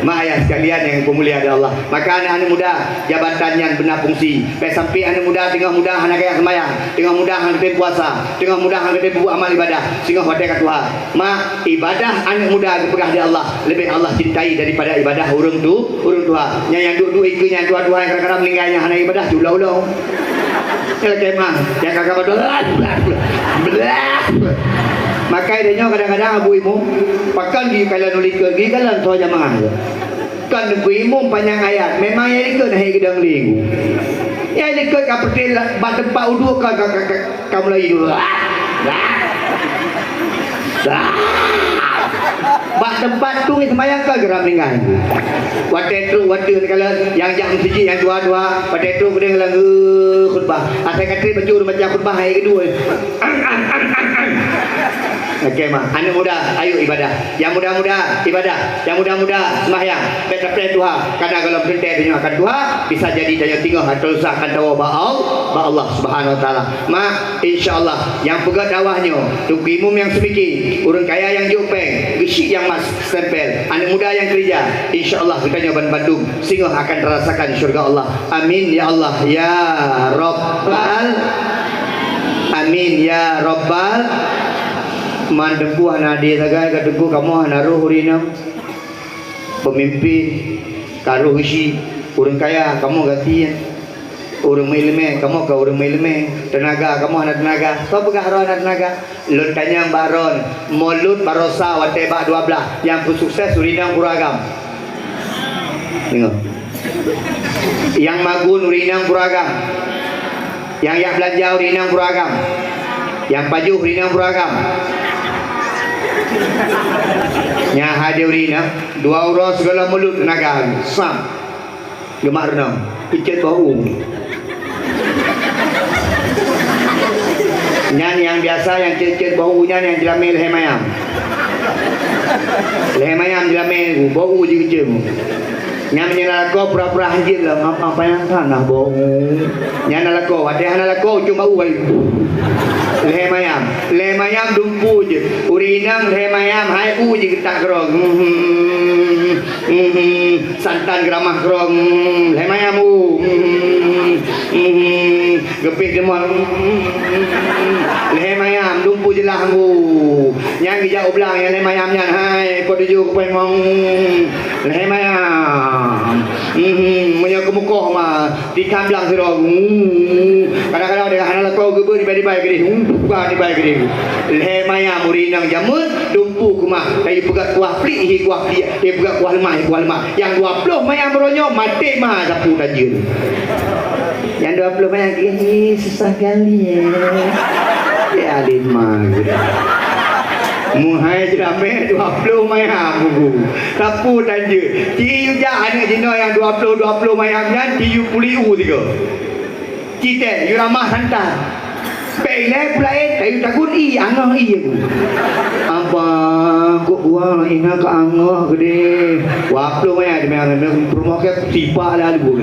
Mak ayah sekalian yang dimuliakan Allah. Maka aneuk-aneuk muda, jabatan nyan beuna fungsi. Bèk sampai aneuk muda teungoh muda hana gaya seumayang, teungoh muda hana tem puasa, teungoh muda hana tem peubuet amal ibadah, singoh watèe ka tuha. Mak, ibadah aneuk muda geupeugah di Allah leubeh Allah cintai daripada ibadah ureueng tu, ureueng tuha. Nyan nyang duek-duek ikeue nyan tuha-tuha nyang kadang-kadang meuninggai nyan hana ibadah, culo-ulo. Nyan lakèe mah, nyang ka-ka beutôi. Maka dari nyoe kadang-kadang Abu Imum, pakon geukalon ulikot, geukalon soe jamaah tu. Kon Teungku Imum panyang ayat, memang nyang likot hana geudong lé. Nyang likot ka peutré bak teumpat uduk ka, ka, ka, ka, ka mulai dulu. Bak teumpat tu seumayang ka geura meuninggai. Watèe trok, watèe kalau nyang jak meuseujid nyang dua-dua, watèe trok keudéh laju khutbah. Asai ka trép bacut ureueng baca khutbah ayat keudua. Oke, mak. Aneuk muda, ayo ibadah. Nyang muda-muda ibadah, nyang muda-muda seumayang, bèk tapreh tuha, karena gohlom teuntèe tanyoe akan tuha, bisa jadi tanyoe teungoh atau lusa akan tawoe bak Al-, bak Allah Subhanahu Wa Taala. Mak, insya Allah, nyang peugah dakwah nyoe, Teungku Imum nyang seumiki, ureueng kaya nyang jok pèng, geusyik nyang mas stempel, aneuk muda nyang keurija, insya Allah geutanyoe ban bandum singoh akan tarasakan syurga Allah. Amin ya Allah ya Rabbal. Amin ya Rabbal. Man Teungku hana adé sagai ka Teungku, kamoe hana roh ureueng inong. Peumimpin ka roh isi, ureueng kaya kamoe gasien. Ureueng meuileumèe kamoe ka ureueng meuileumèe. Teunaga kamoe hana teunaga. Soe peugah droe hana teunaga? Lôn tanyong bak droe, Maulud Barosa watèe bak dua blah nyang peusukses ureueng inong Pura Agam. Deungö. Nyang magun ureueng inong Pura Agam. Nyang jak beulanja ureueng inong Pura Agam. Nyang pajoh ureueng inong Pura Agam. Nyang hadir ureueng inong, dua uroe sigohlom Maulud teunaga. Sam. Geumak reunong. Keucet bau. Nyan nyang biasa nyang cet-cet bau nyan nyang jilamé lhèe mayam. Lhèe mayam jilamé bau jikeuceum. Nyan meunyoe na lakoe pura-pura hanjeuet lom, apa, apa nyang ka na bau. Nyan na lakoe, watèe hana lakoe ucok bau ai. Lhèe mayam, lhèe mayam dumpu jeuet. Ureueng inong lhèe mayam hai u jigeutak keudroe. Hmm, hmm, hmm. Santan geuramah keudroe, hmm, lhèe mayam u, hmm, hmm, hmm, geupéh deumon, hmm, hmm, hmm, lhèe mayam dumpu jeulaih u. Nyan geujak u blang nyang lhèe mayam nyan, hai, po tujoh kupeue mong, lhèe mayam. Hmm, hmm, meunyoe keumukoh ma, di tam blang sidroe, hmm, kadang-kadang dia hana lakoe geubeuet dibai-dibai keudéh, hmm, buka dibai keudéh. Lhèe mayam ureueng inong jameun, dumpu keumah, kayu peugah kuah plik, hi kuah plik. Eh, peugah kuah leumah, eh, kuah leumah. Nyang dua ploh mayam uroe nyoe maté ma sapu tajeuet. Nyang dua ploh mayam, eh, susah kali, eh. Eh, alim ma. Meuhai jeulamé dua ploh mayam, Bu. Sapu tajeuet. Ci yue jak aneuk jinoe nyang dua ploh, dua ploh mayam nyan, ci yue puléh u sigoe. Citée, yue ramah santai. Péng ilée peulaén, kayu tagun ié, angoh ié. Abang, kok gua ina ka angoh geude. Waploh maya di maya peurumoh ke sipak dah lebu.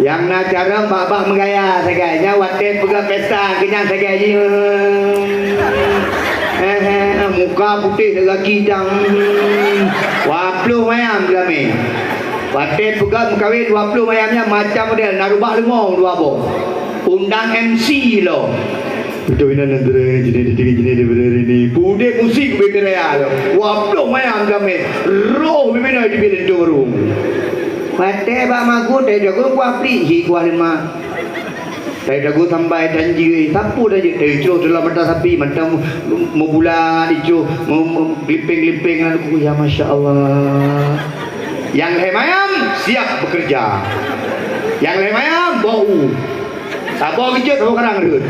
Nyang na cara bak-bak meugaya sagai. Nyan watée peugah pesta, keunyang sagai jih. Eh, eh, muka putéh lagaki dang. Waploh maya dilamé. Watée peugah meukawen dua ploh mayam nyan macam model, na rubah leumo dua boh. Undang M C lo. Beutôi inan neuteurai jeunèh di tinggi jeunèh di beureureueh ni. Budek musik beukeuraya lo. Dua ploh mayam damé. Roh bibina di bilin turun. Watée bak magun, dari dagu kuah pli, hi kuah leumah. Dari dagu sambai dan jih, sapu dan jih, dari cloh dalam mata sapi, mata mu-, mubulat, icoh, mu-, mu-, gelipeng-gelipeng, lalu, ya, Masya Allah. Nyang lhée mayam siap bekerja. Nyang lhée mayam bau. Saboh geucot, saboh karang rhot.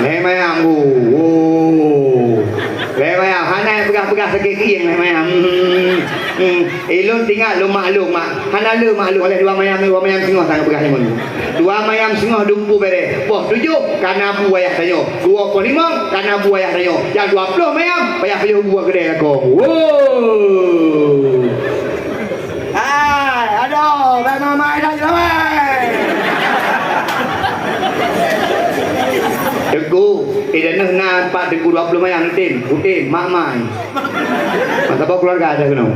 Lhèe mayam, oh, oh. Lhèe mayam, hana peugah-peugah sakét keuieng lhèe mayam. Hmm, hmm. Eh, lôn teuingat lôn maklum, mak. Hana le maklum, oleh dua mayam, dua mayam singoh sang peugah nyoe. Dua mayam singoh dumpu bèrèh. Boh tujoh ka na bu ayah tanyoe. Dua ploh limong ka na bu ayah tanyoe. Nyang dua ploh mayam payah pajoh bu keudè lakoe. Woe! Hai, adoh, bèk mamai dah jeulawan. Teungku, eh, dan na empat teungku dua ploh mayam, rutin, rutin, mak mai. Masa bak keluarga ada kena.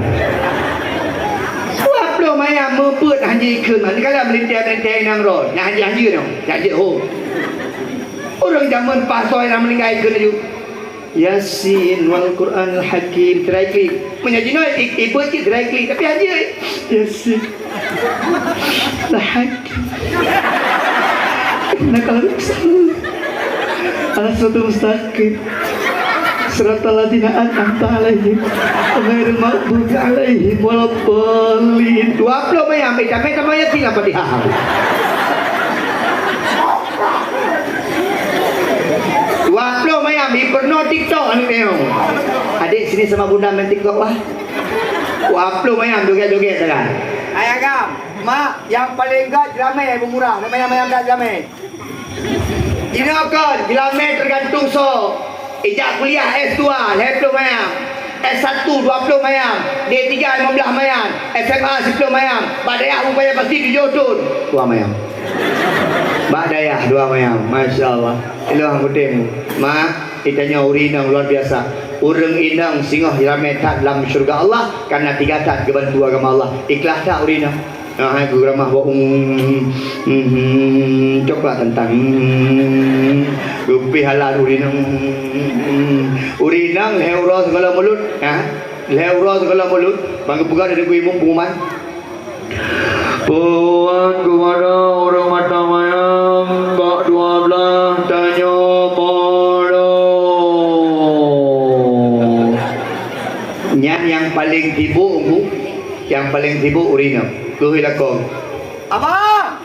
Dua ploh mayam meupeuet hanji ikheun, ni kala meulintèe-meulintèe inong rot, nyang hanji-hanji nyoe, nyang jeuet ho. Ureueng jameun pasoe nyang meuninggai ikheun laju. Yasin wal Qur'anil Hakim. Teurai klik. Meunyoe jinoe i-, ibeut cit teurai klik, tapi hanjeuet. Yasin. Al Hakim. Innaka la tahdi man ahbabta. Ihdinas siratal mustaqim. Siratal ladzina an'amta 'alaihim. Ghairil maghdubi 'alaihim waladdallin. Dua ploh mayam, eh, tamé-tamé Yasin lam Fatihah. Dua ploh mayam, ipeurunoe TikTok aneuk nyoe. Adik, sini sama bunda main TikTok, wah. Dua ploh mayam joget-joget sagai. Hai agam, mak, nyang paleng gèt jeulamèe, nyang murah, mayam-mayam that jeulamèe. Jinoe kon, jeulamèe teugantung soe. Ijak kuliah S dua, lhèe ploh mayam. S satu, dua ploh mayam. D tiga, lima belas mayam. S M A, siploh mayam. Bak dayah upaya pasti tujoh thôn. Dua mayam. Bak dayah dua mayam. Masya Allah. Ilong kutem. Mak, geutanyoe ureueng inong luar biasa. Ureueng inong singoh ramé that lam syurga Allah, karena tiga that geubantu agama Allah. Ikhlas that ureueng inong. Nah, hai geuramah bak, mm, mm, mm, coklat tantang, mm, geupih halan ureueng inong, mm, mm. Ureueng inong lhèe uroe sigohlom mulod, ha? Lhèe uroe sigohlom mulod, ban geupeugah lé gurèe imum pengumuman. Puan kepada ureueng mata mayam bak dua blah tanyoe poloh. Nyan nyang paleng sibuk, Bu. Nyang paleng sibuk ureueng inong. Keuhai lakoe. Abang!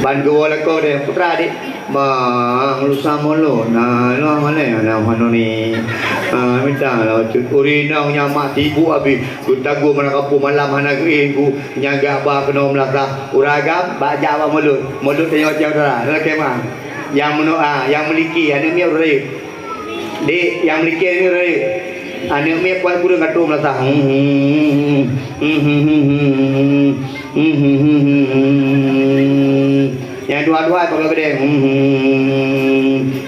Ban geuwoe lakoe deh, putra adik. Bang, lusa mulod na, na malèe na manoe ni. Ah, mita lah cut. Ureueng inong nyan mak sibuk abéh. Geutagoe meunan kapoh malam hana geuéh, Bu. Nyan geuba keunoe meulasah. Ureueng agam, bak jak bak mulod. Mulod tanyoe cit dara. Dalam kemah. Nyang meunoe, ah, nyang meuliki, aneuk miet ureueng rayeuk. Dek, nyang meuliki aneuk miet ureueng rayeuk. Aneuk miet puan kureueng ka trok meulasah. Nyang dua-dua pakai keudéh.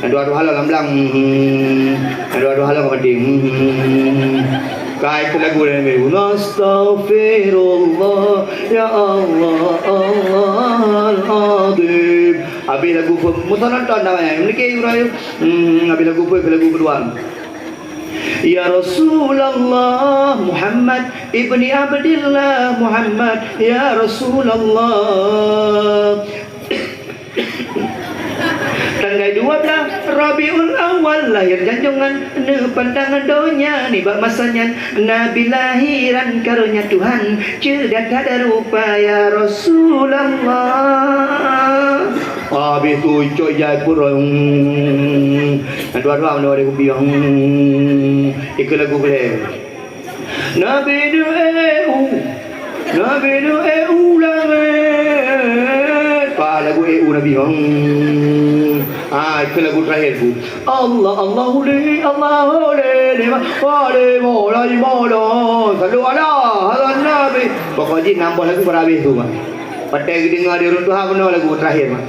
Nyang dua-dua halom lam blang. Nyang dua-dua halom ka maté. Kai keu lagu laén. Nastaghfirullah, ya Allah, Allahal Azim. Habéh lagu pun, musoh nonton namanya. Meuliki uroe. Hmm, habéh lagu pun, lagu keudua. Ya Rasulullah Muhammad ibni Abdillah Muhammad, ya Rasulullah. Tanggai dua blah Rabiul Awal lahir janjongan, neupandang donya nibak masa nyan. Nabi lahiran karonya Tuhan, ceudah that rupa ya Rasulullah. Habéh tu icok ijai pun, hmm, dua-dua meunoe ada kupiah, hmm, ikeu lagu keudéh. Nabi Nuh eu, Nabi Nuh eu langét. Pa lagu eu Nabi, hmm. Ah, ikeu lagu terakhir, Bu. Allah, Allahu li, Allahu li, li ma, wa li maula, li maula. Sallu ala halan Nabi. Pokok jih nambah lagu para habéh tu, Mak. Patai geudeungoe di ureueng tuha meunoe lagu terakhir, Mak.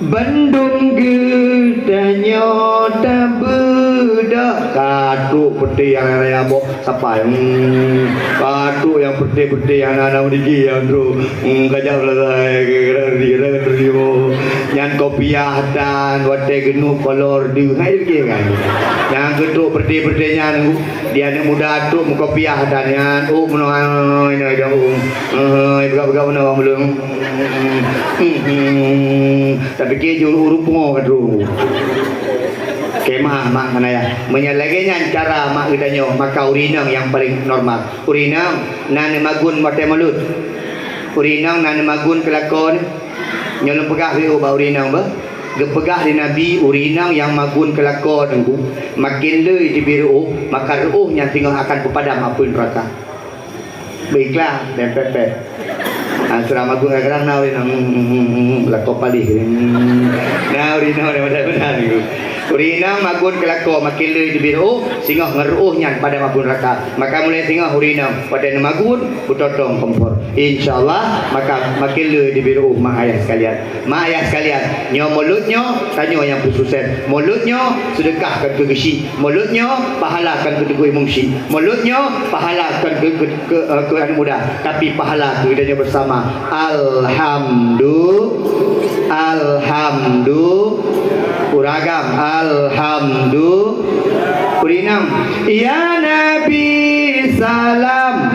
Bandum geutanyoe tabeudoh. Ka trok peuté nyang raya boh sapai. Hmm. Ka trok nyang peuté-peuté nyang na-na meudigi nyang trok. Hmm, ka jak beulasai, geura-geura trio. Nyan kopiah tan, watèe geunuek kolor deuh. Hai deuh kan. Nyang geutrok peuté-peuté nyan, di aneuk muda trok meukopiah tan nyan. Oh, meunoe, inoe, inoe, oh. Eh, peugah-peugah meunoe bang ulôn. Hmm, hmm, hmm. Tapi keu jih ureueng pungo ka trok. Kemah mak ngon ayah. Meunyoe lagèe nyan cara mak geutanyoe, maka ureueng inong nyang paleng normal. Ureueng inong na neumagun watèe mulod. Ureueng inong na neumagun keu lakoe nyoe. Nyoe lôn peugah beu bak ureueng inong beuh. Geupeugah lé Nabi, ureueng inong nyang magun keu lakoe teungku, maken le teubiet reuôh, maka reuôh nyan singoh akan peupadam apui neuraka. Beuikhlas dan pet-pet. Ah, seurah magun kadang-kadang na ureueng inong, hmm, hmm, hmm, hmm, lakoe paléh. Hmm. Na ureueng inong dan beuna-beuna teungku. Ureueng inong magun keu lakoe, maken le teubiet reuôh, singoh ngon reuôh nyan padam apui neuraka. Maka mulai singoh ureueng inong, watèe neumagun, beutotong kompor. Insya Allah, maka maken le teubiet reuôh mak ayah sekalian. Mak ayah sekalian, nyoe mulod nyoe, tanyoe nyang peususen. Mulod nyoe, seudeukah kon keu geusyik. Mulod nyoe, pahala kon keu teungku imum syik. Mulod nyoe, pahala kon keu, keu, keu, eh, keu aneuk muda. Tapi pahala keu geutanyoe beusama. Alhamdu-, alhamdu-, ureueng agam. Alhamdu-, ureueng inong. Ya Nabi salam.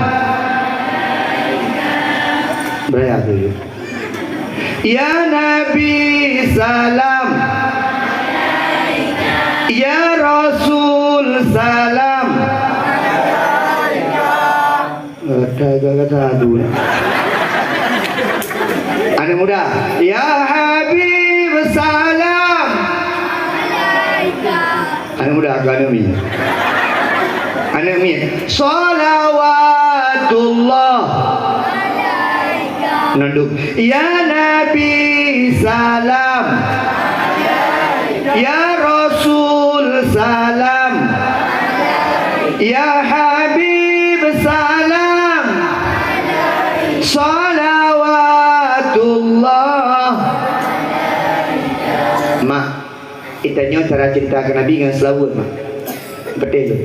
Beuraya tu. Ya Nabi salam. Ya Rasul salam. Gata, gata, gata tu. Aneuk muda. Ya Habib salam. Aneuk muda keu aneuk miet. Aneuk miet. Shalawatullah. Nunduk. Ya Nabi salam. Ya Rasul salam. Ya Habib salam. Shalawatullah. Mak. Geutanyoe cara cinta keu Nabi ngon seulaweuet, mak. Beutôi tu.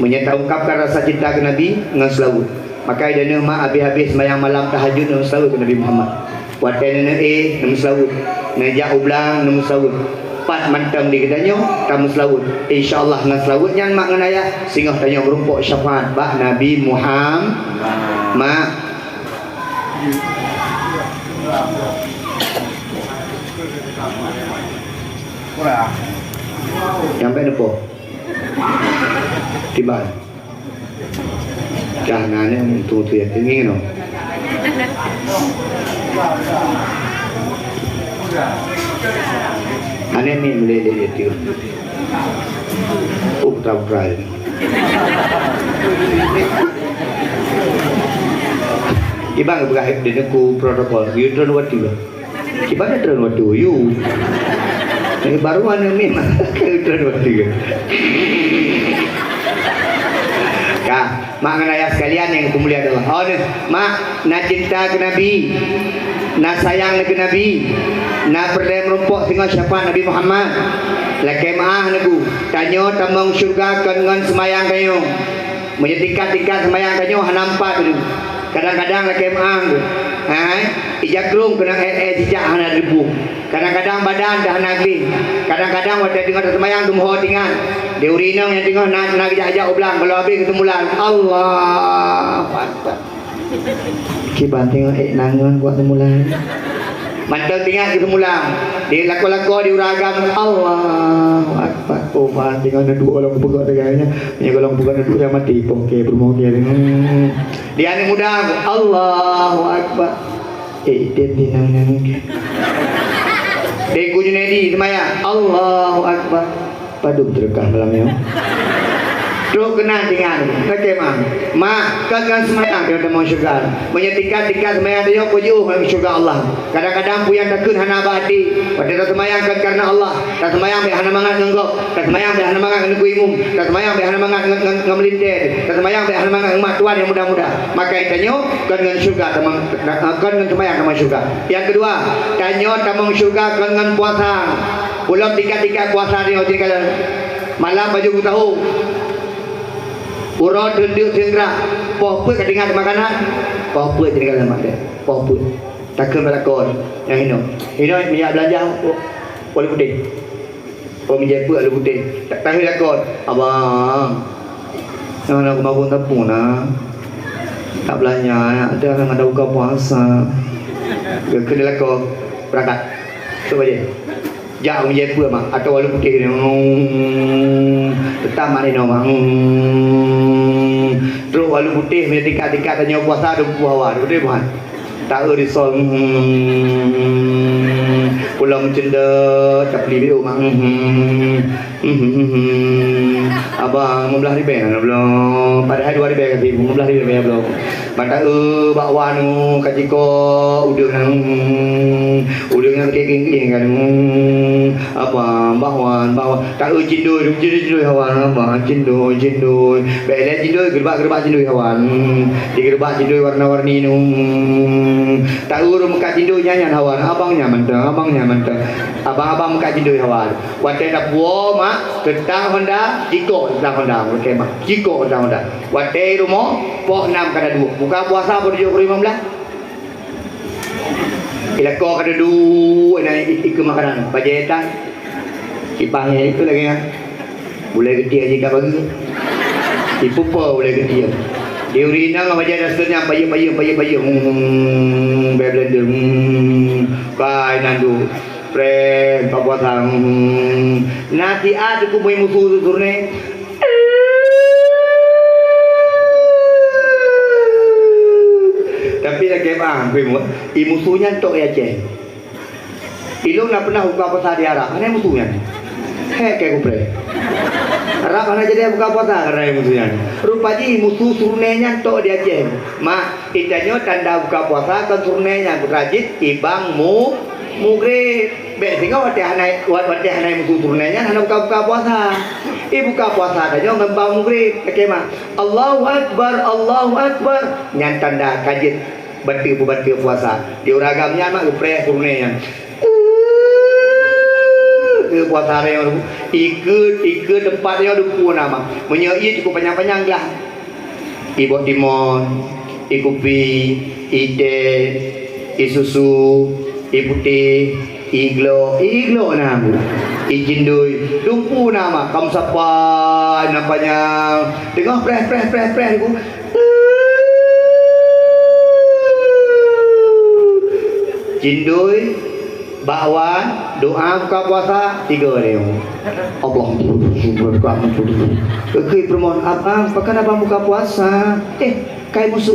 Meunyoe taungkapkan rasa cinta keu Nabi ngon seulaweuet, maka idaneuh mak habéh-habéh seumayang malam tahajud neumeuseulaweuet keu Nabi Muhammad. Watèe neuneuk éh neumeuseulaweuet, neujak u blang neumeuseulaweuet. Pat mantong di geutanyoe tameuseulaweuet. Insya Allah ngon seulaweuet nyan mak ngon ayah singoh tanyoe meurumpok syafaat bak Nabi Muhammad. Mak. Nyang bèk neupo. Kiban. Dah na nyan tu, tu ya, tinggi no. Aneh ni meleleh dia tu. Oh, putra-putra ni. Kiban geupeugah di neuk protokol, you turun waktu lah. Kiban turun waktu, you. Ini baru aneuk miet, turun waktu. Ka, mak ngon ayah sekalian nyang dimuliakan Allah. Oh, ni, mak, na cinta keu Nabi, na sayang keu Nabi, na peureulèe meurumpok singoh syafaat Nabi Muhammad. Lakèe meu'ah neuk, tanyoe tamong syeuruga kon ngon seumayang tanyoe. Meunyoe tingkat-tingkat seumayang tanyoe hana meupat, kadang-kadang lakèe meu'ah, hai, ija krông keunong èk-èk jijak hana teupeue. Kadang-kadang badan dah hana gleh. Kadang-kadang watèe teungoh taseumayang teumeuho tingat. Di ureueng inong nyang teungoh na, na geujak-jak u blang, goh lom habéh geuteumeulaén. Allahu Akbar. Kiban teungoh ék nangon buat teumeulang. Mantong teuingat keu teumeulang. Di lakoe-lakoe di ureueng agam, Allahu Akbar. Oh, man, teungoh neuduek lom peugah tinggai nyan. Meunyoe goh lom peugah neuduek nyang maté, poh kèe, peurumoh kèe. Hmm. Di aneuk muda, Allahu Akbar. Eh, dia tinang nyan. Teungku Junaidi seumayang, Allahu Akbar. Padub teureukah malam nyoe. Trok keunan tingan, lakèe mak. Mak, kon ngon seumayang tamong syeuruga. Meunyoe tingkat-tingkat seumayang tanyoe, peue jiôh ngon syeuruga Allah. Kadang-kadang peue nyang takheun hana bak até. Watèe taseumayang kon kareuna Allah. Taseumayang bèk hana mangat ngon gob. Taseumayang bèk hana mangat ngon teungku imum. Taseumayang bèk hana mangat ngon, ngon, ngon meulintèe. Taseumayang bèk hana mangat ngon mak tuan nyang muda-muda. Maka tanyoe kon ngon syeuruga tamong, kon ngon seumayang tamong syeuruga. Nyang keudua, tanyoe tamong syeuruga kon ngon puasa. Ulôn tingkat-tingkat puasa nyoe jeuet kalon. Malam baju geutahong. Uroe teundeuk seunggerak. Poh peuet ka teuingat makanan. Poh peuet jeuet kalon mak deh. Poh peuet. Takheun bak lakoe. Nyang hinoe. Hinoe minyak beulanja. Wali putih. Oh, meujép peuet alu putéh. Tak tahu lakon. Abang. Nyang na keumagun tapue na. Tak beulanja, ada nyang ada buka puasa. Keu, keu lakon. Berangkat. Cuba je. Jak meujép peuet mak. Atau alu putéh ni. Hmm. Teutap mak ni no mak. Hmm. Trok alu putéh, meunyo tingkat-tingkat tanyoe puasa, dua puluh awak. Beutôi bukan? Taeu risol, hmm, pulang cendek, tapi lebih rumah, hmm, hmm, hmm, hmm, hmm. Abang, lima belas ribèe kan belum? Padahai dua ribèe kan, lima belas ribèe belum? Mata eu bakwan, hmm, ka jikok, udeueng nyan, hmm, udeueng nyan keuking-keuking kan, hmm. Abang, bakwan, bakwan. Taeu cindoi, cindoi, cindoi hawan, abang, cindoi, cindoi. Bèk lé cindoi, geureubak, geureubak cindoi hawan. Digeureubak cindoi warna-warni nyoe. Taeu ureueng meukat cindoi nyan, nyan hawan, abang nyan mantong, abang nyan mantong. Abang-abang meukat cindoi hawan. Watèe tapuwoe mak, teutang honda, jikok teutang honda, oke mak. Jikok teutang honda. Watèe rumoh, poh nam ka taduek. Buka puasa poh tujoh ploh limong blah. Ilako ka dudu, na i-, ikeu makanan. Bajèe tan. Ipang nyan ikeu lagèe nyan. Bulèe geutiek jih ka bageue. Ipupo bulèe geutiek. Di ureueng inong bajèe daster nyan payeueng, payeueng, payeueng, payeueng. Hmm, bèe blender. Hmm, kai nan du. Preh, buka puasa. Hmm. Na siat ku mui musu su-, surnè. Tapi lagèe mah, i musu nyan tok di Aceh. Ilôn na peunah buka puasa di Arab, hana musu nyan. Hèk keu kupreh. Arab hana jadi buka puasa karena musu nyan. Rupa jih musu surnè nyan tok di Aceh. Mak, geutanyoe tanda buka puasa kon surnè nyan, beurajit ibang mu-, mugreb. Bèk singoh watèe hana, wa-, watèe hana musu surnè nyan hana buka-buka puasa. Ibuka puasa tanyoe ngon bang mugreb, lakèe mah, "Allahu Akbar, Allahu Akbar." Nyan tanda ka jeuet bateue peubateue puasa. Di ureueng agam nyan mak geupreh surnè nyan. Keu puasa nyoe, ikeu, ikeu teumpat nyoe dumpue na mak. Meunyoe ie cukup panyang-panyang glah. Iboh timon, ikupi, itèe, isusu, iputéh, iglok, iglok na, icindoi, dumpu na mak, kam sapai na panyang, teungoh preh, preh, preh, preh, ku. Cindoi, bakwan, doa buka puasa, tiga ni. Allah, kekik permohon, abang, pakon abang buka puasa? Eh, kai musu.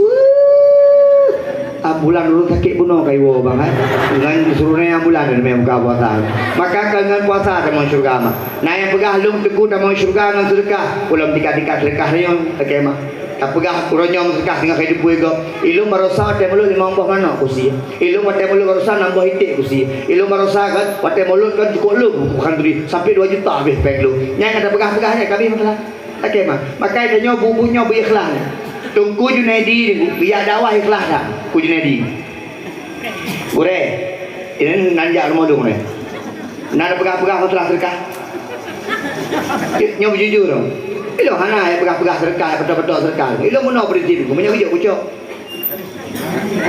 Ah, bulan ureueng sakét bunoe kai woe bang, eh. Ngon suruh nyan bulan ada memang buka puasa. Maka kan ngon puasa tamong syurga mah. Nah, nyang peugah lôn teungku tamong syurga ngon sedekah. Ulôn tingkat-tingkat sedekah nyoe, oke mah. Tapeugah uroe nyoe sedekah singoh hai dipui gob. Ilôn barosa watèe mulod limong boh manok kusi. Ilôn watèe mulod barosa nam boh iték kusi. Ilôn barosa kan watèe mulod kan cukup lôn bukan turi sampai dua juta habéh pèng lôn. Nyang ka tapeugah-peugah nyan ka habéh masalah. Oke mah. Makai tanyoe bubu nyoe beu ikhlas. Teungku Junaidi, geujak dakwah ikhlas dak? Teungku Junaidi. Gurèe. Ini nan jak rumoh dong ni. Nan peugah-peugah masalah sedekah. Nyoe beujujur dong. Ilôn hana ya peugah-peugah sedekah, ya beutôi-beutôi sedekah. Ilôn meunoe prinsip, meunyoe geujok kucok.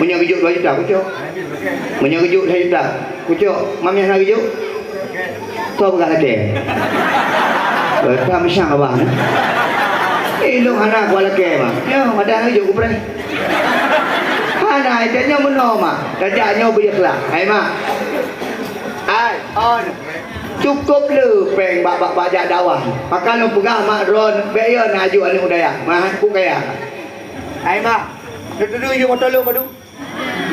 Meunyoe geujok dua juta, kucok. Meunyoe geujok lhèe juta, kucok. Mamiah na geujok? Soe peugah lakèe? Eh, ka meusyang abah ni. Ilôn hana kuat lakèe, mah. Nyoe, madan na geujok kupreh. Hana, nyoe meunoe, mah. Tajak nyoe beu ikhlas. Hai, mah. Hai, on. Cukup le pèng bak, bak, bak jak dakwah. Maka lôn peugah mak droen, bèk yo na aju aneuk dayah. Mah, ku kaya. Hai, mah. Lôn tudu iju moto lôn padu.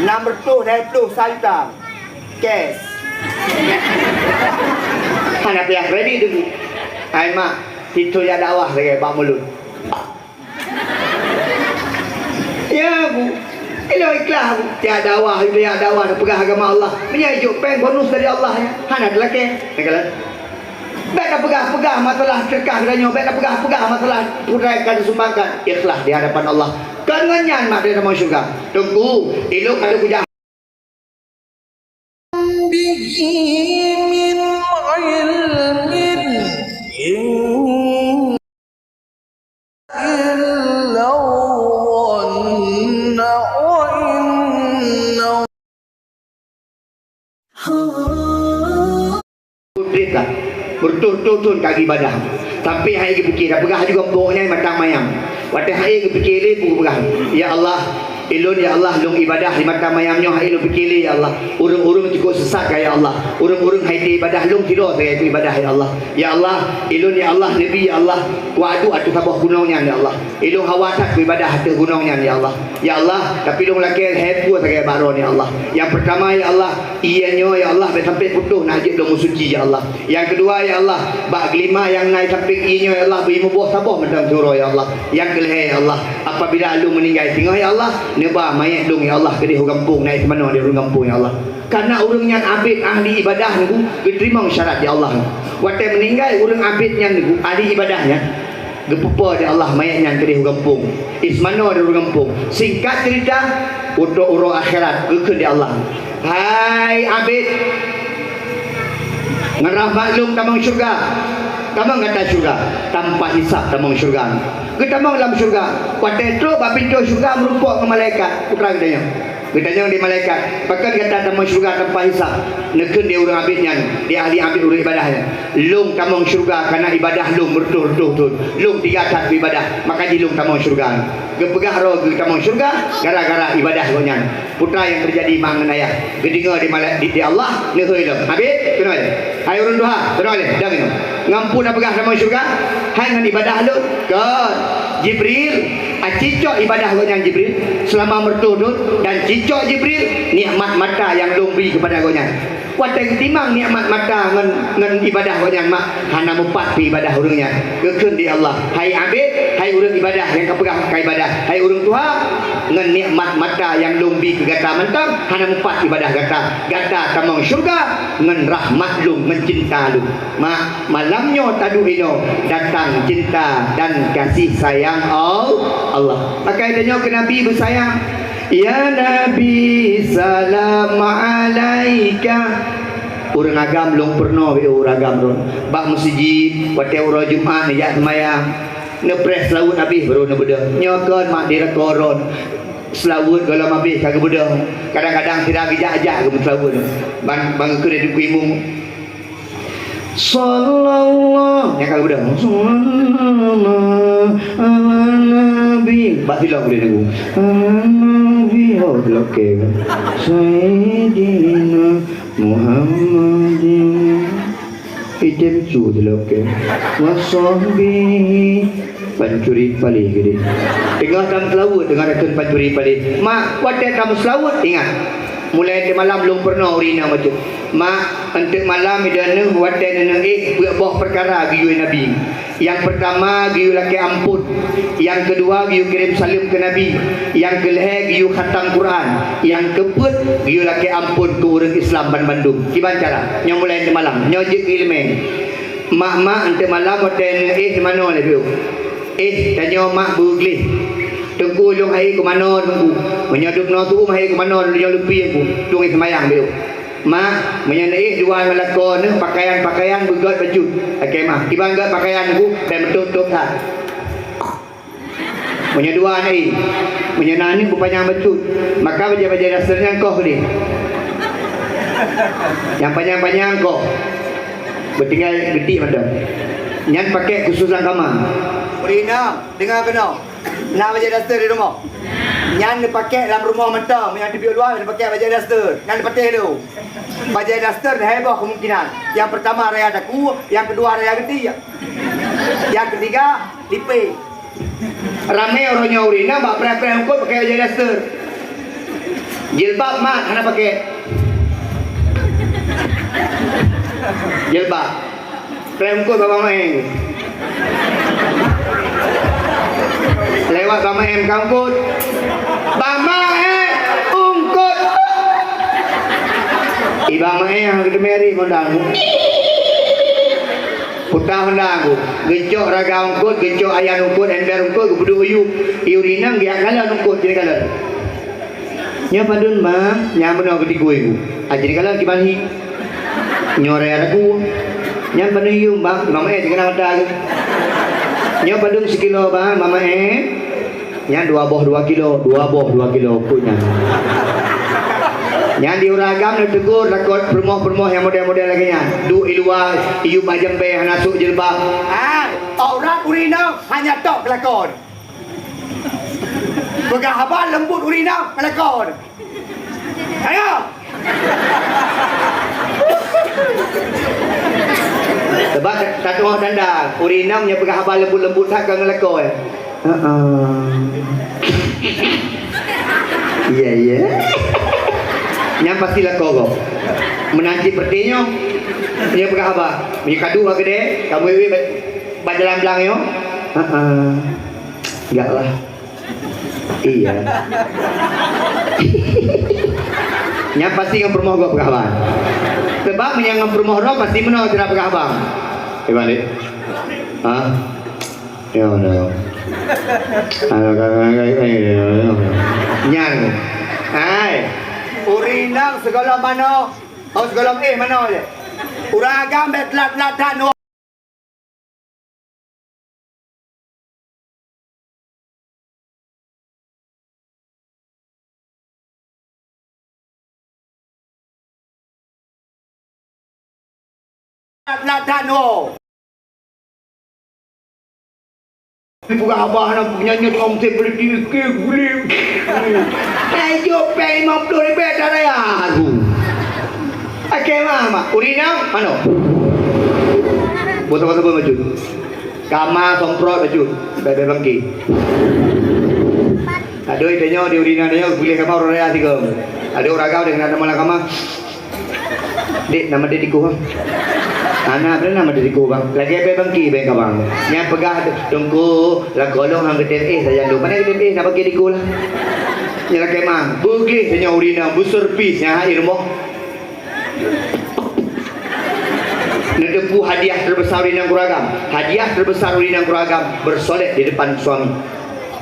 Enam ratus lhèe ploh sa juta. Cash. Hana payah kredit dulu. Hai mak, itu ya dakwah lagi bak mulut. Ya, Bu. Ilôn ikhlas, Bu. Tiap dakwah, ilôn ya dakwah, peugah agama Allah. Meunyo ijok pèng bonus dari Allah, ya. Hana teulakèe. Ni kalau. Bèk tapeugah-peugah masalah sedekah geutanyoe, bèk tapeugah-peugah masalah peureulèe ka tasumbangkan, ikhlas di hadapan Allah. Kon ngon nyan mak teurimong syeuruga. Teungku, ilôn ka teukujah. Bihi min ilmin illa dhanna wa inna Udép ka. Beureutoh-toh thon ka geuibadah. Sampai hai geupike, tapeugah juga pokoknya matang mayang. Watèe hai geupike lé, peugah, "Ya Allah, Ilôn, ya Allah, lôn ibadah di matam ayam nyoe hai lôn pike lé, ya Allah. Ureuëng-ureuëng cukôp sesat ka, ya Allah. Ureuëng-ureuëng hai teuibadah lôn sidroe sagai ibadah, ya Allah. Ya Allah, ilôn, ya Allah, Nabi, ya Allah, kuadu ateueh saboh gunong nyan, ya Allah. Ilôn hawa that kuibadah ateueh gunong nyan, ya Allah. Ya Allah, tapi lôn lakée lhée peue sagai bak droen, ya Allah. Nyang peurtama, ya Allah, ié nyoe, ya Allah, bék sampai putôh na jeuet lôn meusuci, ya Allah. Nyang keudua, ya Allah, bak geulima nyang na sampéng ié nyoe, ya Allah, bri muboh saboh mantong siuroe, ya Allah. Nyang keulhée, ya Allah, apabila lôn meuninggai singoh, ya Allah, neuba manyét lôn, ya Allah, keudeh u gampông, na ié seumanoe di ureuëng gampông, ya Allah. Karena ureuëng nyan abét ahli ibadah nyoe geuteurimong syarat, ya Allah. Watée meuninggai ureuëng abét nyan nyoe ahli ibadah nyan, geupeupo di Allah manyét nyan keudeh u gampông. Ié seumanoe di ureuëng gampông. Singkat cerita, untuk uroe akhirat geukheun di Allah, "Hai abét, ngon rahmat lôn tamong syeuruga." Tamong gata syeuruga, tanpa hisab tamong syeuruga. Geutamong lam syeuruga, watée trok bak pintoe syeuruga meurumpok ngon malaikat, peue geutanyong. Geutanyong di malaikat, "Pakon gata tamong syeuruga tanpa hisab?" Neukheun di ureuëng abét nyan, di ahli abét ureuëng ibadah nyan, "Lôn tamong syeuruga karena ibadah lôn meureutôh-reutôh thon. Lôn teuga that ibadah, maka jih lôn tamong syeuruga." Geupeugah droe geutamong syeuruga gara-gara ibadah gobnyan. Peue nyang teujadi ma ngon ayah? Geudeungoe di malai-, di, di Allah, neuhôi lom. Abét, keunoe lé. Hai ureuëng tuha, keunoe lé, dang inoe. Ngon peue na peugah tamong syeuruga? Hai ngon ibadah lôn? Kon. Jibril, aci cok ibadah gobnyan Jibril. Seulama meureutôh thon dan cicok Jibril nikmat mata nyang lôn bri keupada gobnyan. Watée geutimang nikmat mata ngon, ngon ibadah gobnyan mak, hana mupat pih ibadah ureuëng nyan. Geukheun di Allah, "Hai abét, hai ureuëng ibadah nyang ka peugah ka ibadah, hai ureuëng tuha, ngon nikmat mata nyang lôn bri keu gata mantong, hana mupat ibadah gata. Gata tamong syeuruga ngon rahmat lôn, ngon cinta lôn." Mak, malam nyoe taduek inoe datang cinta dan kasih sayang Al-, Allah. Pakai tanyoe keu Nabi beusayang. Ya Nabi, salam alaika. Ureuëng agam lôn peurunoe beu ureuëng agam lôn. Bak meuseujid, watée uroe Jumat neujak seumayang, neupreh seulaweuet habéh baru neubeudôh. Nyoe kon mak di lakoe droen. Seulaweuet gohlom habéh ka geubeudôh. Kadang-kadang sira geujak-jak geumeuseulaweuet. Ban, ban geukheun di teungku imum. Sallallahu, nyang ka geubeudôh. Sallallahu ala nabi. Bak silop boleh nunggu. Ala nabi. Oh, silop ke. Sayyidina Muhammadin. Item cu silop ke. Wa sahbihi. Pancuri palih gede. Teungoh tam seulaweuet, teungoh rakheun pancuri palih. Mak, watée tam seulaweuet, ingat. Mulai di malam lôn peurunoe ureuëng inong bacut. Mak, eunteuk malam ida neuh watée neuneuk éh peuet boh peukara geuyue Nabi. Nyang peurtama geuyue lakée amphon, nyang keudua geuyue kirém saleuem keu Nabi, nyang keulhée geuyue khatam Quran, nyang keupeuet geuyue lakée amphon keu ureuëng Islam banmandum. Kiban cara? Nyoe mulai eunteuk malam, nyoe jeuet keu iéleumé. Mak-mak eunteuk malam watée neuneuk éh manoe lé biôh. Éh, tanyoe mak beugleh. Teungku lôn hai keu manoe teungku. Meunyoe dub noe tuom hai keu manoe lôn nyang leupie teungku. Tueng éh seumayang biôh. Mak, meunyoe neuéh dua ngon lakoe neuh pakaian-pakaian beugöt bacut. Oke, mak. Kiban göt pakaian ku, dan beutôp-tôp that. Meunyoe dua neuéh, meunyoe na aneuk beupanyang bacut, maka bajée-bajée daster nyan koh keudeh. Nyang panyang-panyang koh. Beutinggai geudik mantong. Nyan pakèk khusos lam kama. Ureueng inong, deungoe keunoe. Na bajèe daster di rumoh? Nyan neupakèk lam rumoh mantong, nyang teubiet luwa neupakèk bajèe daster. Nyan patéh lôn. Bajèe daster na hai boh kemungkinan. Nyang peurtama raya daku, nyang keudua raya geuti. Nyang keutiga lipéh. Ramé uroe nyoe ureueng inong bak preh-preh eungkôt pakèk bajèe daster. Jilbab mat hana pakèk. Jilbab. Preh eungkôt bak Bang Maé. Lewat Bang Maé meuka eungkôt. Bang Maé eungkôt. Ih, Bang Maé nyang geuteumé ri mondang. Puta mondang ku. Geucok raga eungkôt, geucok ayan eungkôt, ember eungkôt, geupeuduek u yup. Ih, ureueng inong geujak kalon eungkôt, jadi kalon. Nyoe padum, Bang? Nyang bunoe geutigui ku. Ah, jadi kalon kiban hi. Nyoe raya lagu. Nyan padum yuem, Bang? Imam eh, dikena mata ke? Nyoe padum sikilo, Bang? Imam eh. Nyan dua boh dua kilo, dua boh dua kilo ku nyan. Nyan di ureueng agam neuteugur takot peurumoh-peurumoh nyang model-model lagèe nyan. Duek i luwa, i yup bak jambé hana sôk jilbab. Ah, aurat ureueng inong hanya tok keulakon. Peugah haba leumbot ureueng inong ngon lakoe. Ayo! Sebab ka, ka tu'oh tanda, ureueng inong nyang peugah haba leumbot-leumbot that ka ngon lakoe. Heeh. Iya, iya. Nyan pasti lakoe gob. Meunan cit peureté nyoe, nyoe peugah haba. Meunyoe ka duek geude, ka meuwét-wét bak, bak jalan blang nyoe. Heeh. Enggak lah. Iya. Nyan pasti ngon peurumoh gob peugah haba. Sebab meunyoe ngon peurumoh droe pasti meunoe cara peugah haba. Iban deh. Ha? Ya Allah. Nyan. Hai. Ureueng inong sigohlom manoe. Oh, sigohlom éh manoe je. Ureueng agam bèk teulat-teulat that nyoe. That-that nyoe. Peugah haba hana nyan, nyoe teungoh musém politik, ke gulé. Hai, jok pèng limong ploh ribèe dah raya aku. Oke, mak, mak. Ureueng inong, manoe? Boh saban-saban bacut. Kama somprot bacut. Bèk-bèk bangke. Adoe, tanyoe di ureueng inong tanyoe, gulé kama ureueng raya sigoe. Adoe, ureueng agam deh keunan teuma lam kama. Dek, nama dek dikuh, bang? Anak beuna nama dek dikuh, bang? Lagèe bèk bangke bèk ka, bang. Nyan peugah, "Teungku, lakoe lôn han geutem éh sajan lôn." Pane geutem éh, na bangke dikuh lah. Nyan lakèe mang. Beugleh tanyoe ureueng inong, beuservis nyan hai rumoh. Neuteupeue hadiah terbesar ureueng inong keureuah agam. Hadiah terbesar ureueng inong keureuah agam, bersolek di depan suami.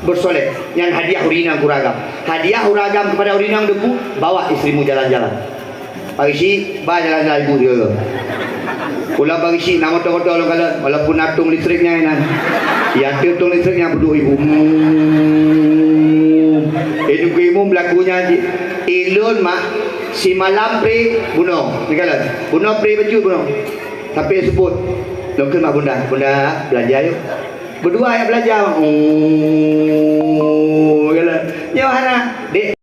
Bersolek. Nyan hadiah ureueng inong keureuah agam. Hadiah ureueng agam kepada ureueng inong, teupeu, bawa istrimu jalan-jalan. Pak Geuchik, ba jalan-jalan ibu tiga. Pulang Pak Geuchik, na moto-moto lôn kalon, walaupun na tong listrik nyan inan. Ya, teuh tong listrik nyan peuduek ibu. Hmm. Eh, nunggu ibu berlaku nyan cit. Eh, lôn, mak, simalam pri bunoe. Ni kalon. Bunoe pri bacut bunoe. Sampai seupôt. Lôn kheun bak bunda, "Bunda, belanja yuk." Berdua ya belanja. Oh, kalon. Nyoe hana. Dek.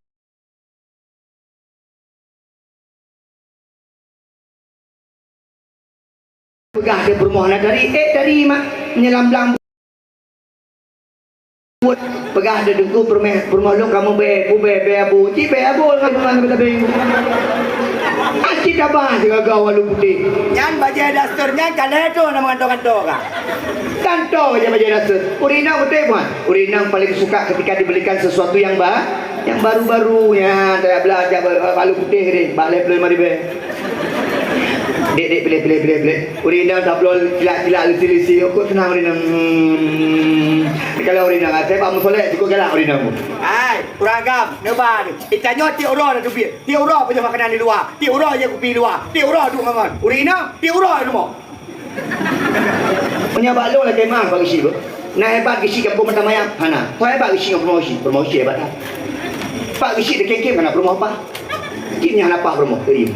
Peugah di peurumoh na dari, eh, dari mak, nyelam blang. Peugah di teungku peurumoh, peurumoh lôn kamoe bèe, bèe, bèe abu. Cit bèe abu ngon peurumoh ngon tabeng. Aci tabah sigaga walu putéh. Nyan bajèe daster nyan ka lhèe thôn na meugantoe-gantoe ka. Gantoe je bajèe daster. Ureueng inong beutôi bukan? Ureueng inong paling suka ketika dibelikan sesuatu yang ba-, yang baru-baru. Ya, tajak belanja ba-, ba-, balu putéh deh, bak lhèe ploh lima ribèe. Dek, dek, pilih, pilih, pilih, pilih. Ureueng inong tabloe cilak-cilak lisi-lisi, kok seunang ureueng inong. Hmm. Kalau ureueng inong, saya bak musolek, cukup galak ureueng inong. Hai, ureueng agam, neuba tu. Itanyoe tiep uroe dah teubiet. Tiep uroe pajoh makanan di luwa. Tiep uroe jép kupi di luwa. Tiep uroe duek ngon ngon. Ureueng inong, tiep uroe rumoh. Meunyoe bak lôn lakèe mang Pak Geuchik beuh. Na hebat Geuchik gampông Mata Mayam? Hana. Soe hebat Geuchik ngon peurumoh Geuchik? Peurumoh Geuchik hebat that. Pak Geuchik teukem-kem hana peurumoh paih. Cit nyan hana paih peurumoh, teurim.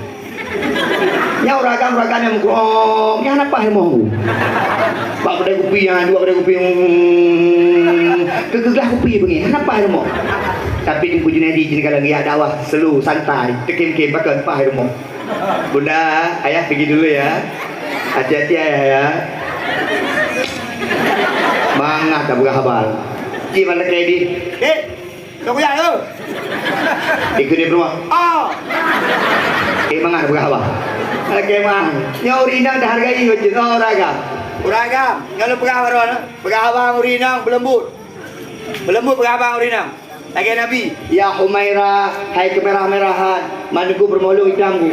Nyan ureueng agam-ureueng agam nyang meukeurong, nyan hana paih rumoh. Bak keudè kupi, ha, dua keudè kupi, hmm, keu geuglah kupi beungèh, hana paih rumoh. Tapi Teungku Junaidi jih ka lagèe jak dakwah, slow, santai, teukem-kem, pakon paih rumoh. Bunda, ayah pergi dulu ya. Hati-hati ayah ya. Mangat dah peugah haba. Cit mana Teddy? Dek, kau kuyak tu. Ikut dia peruah. Oh. Eh, mangat dah peugah haba. Oke, mang. Nyoe ureueng inong dah hargai, oh, raga. Ureueng agam, nyoe lôn peugah baroe, peugah haba ureueng inong beuleumbot. Beuleumbot peugah haba ureueng inong. Lagèe Nabi, "Ya Humaira, hai keumerah-merahan, man Teungku peurumoh lôn itam ku."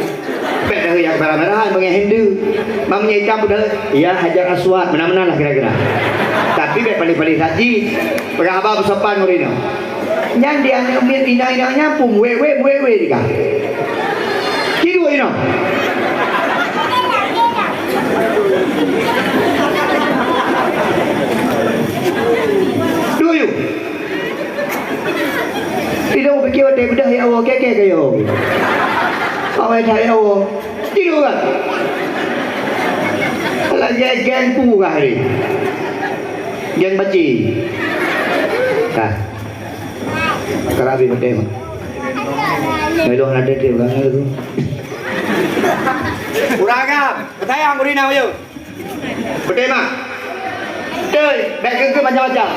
Bèk deuh ya keumerah-merahan, beungèh Hindu. Man meunyo itam pun deuh, "Ya Hajar Aswad," meunan-meunan lah kira-kira. Tapi bèk paléh-paléh that jih. Peugah haba beusopan ngon ureueng inong. Nyan di aneuk miet inong-inong nyan pun wewe-wewe dikah. Tidur inong. Duyung. Idong pikir watèe beudah ya Allah, kèe-kèe keu ya Allah. Awai that ya Allah. Tidur kan? Alah, geng, geng pu kah ni? Geng baci. Kah? Ka habéh watèe, Mak. Meulôn ada dia orang tu. Ureueng agam, beutayang ureueng inong, yuk. Beutôi, Mak. Beutôi, bèk keu-keu macam-macam.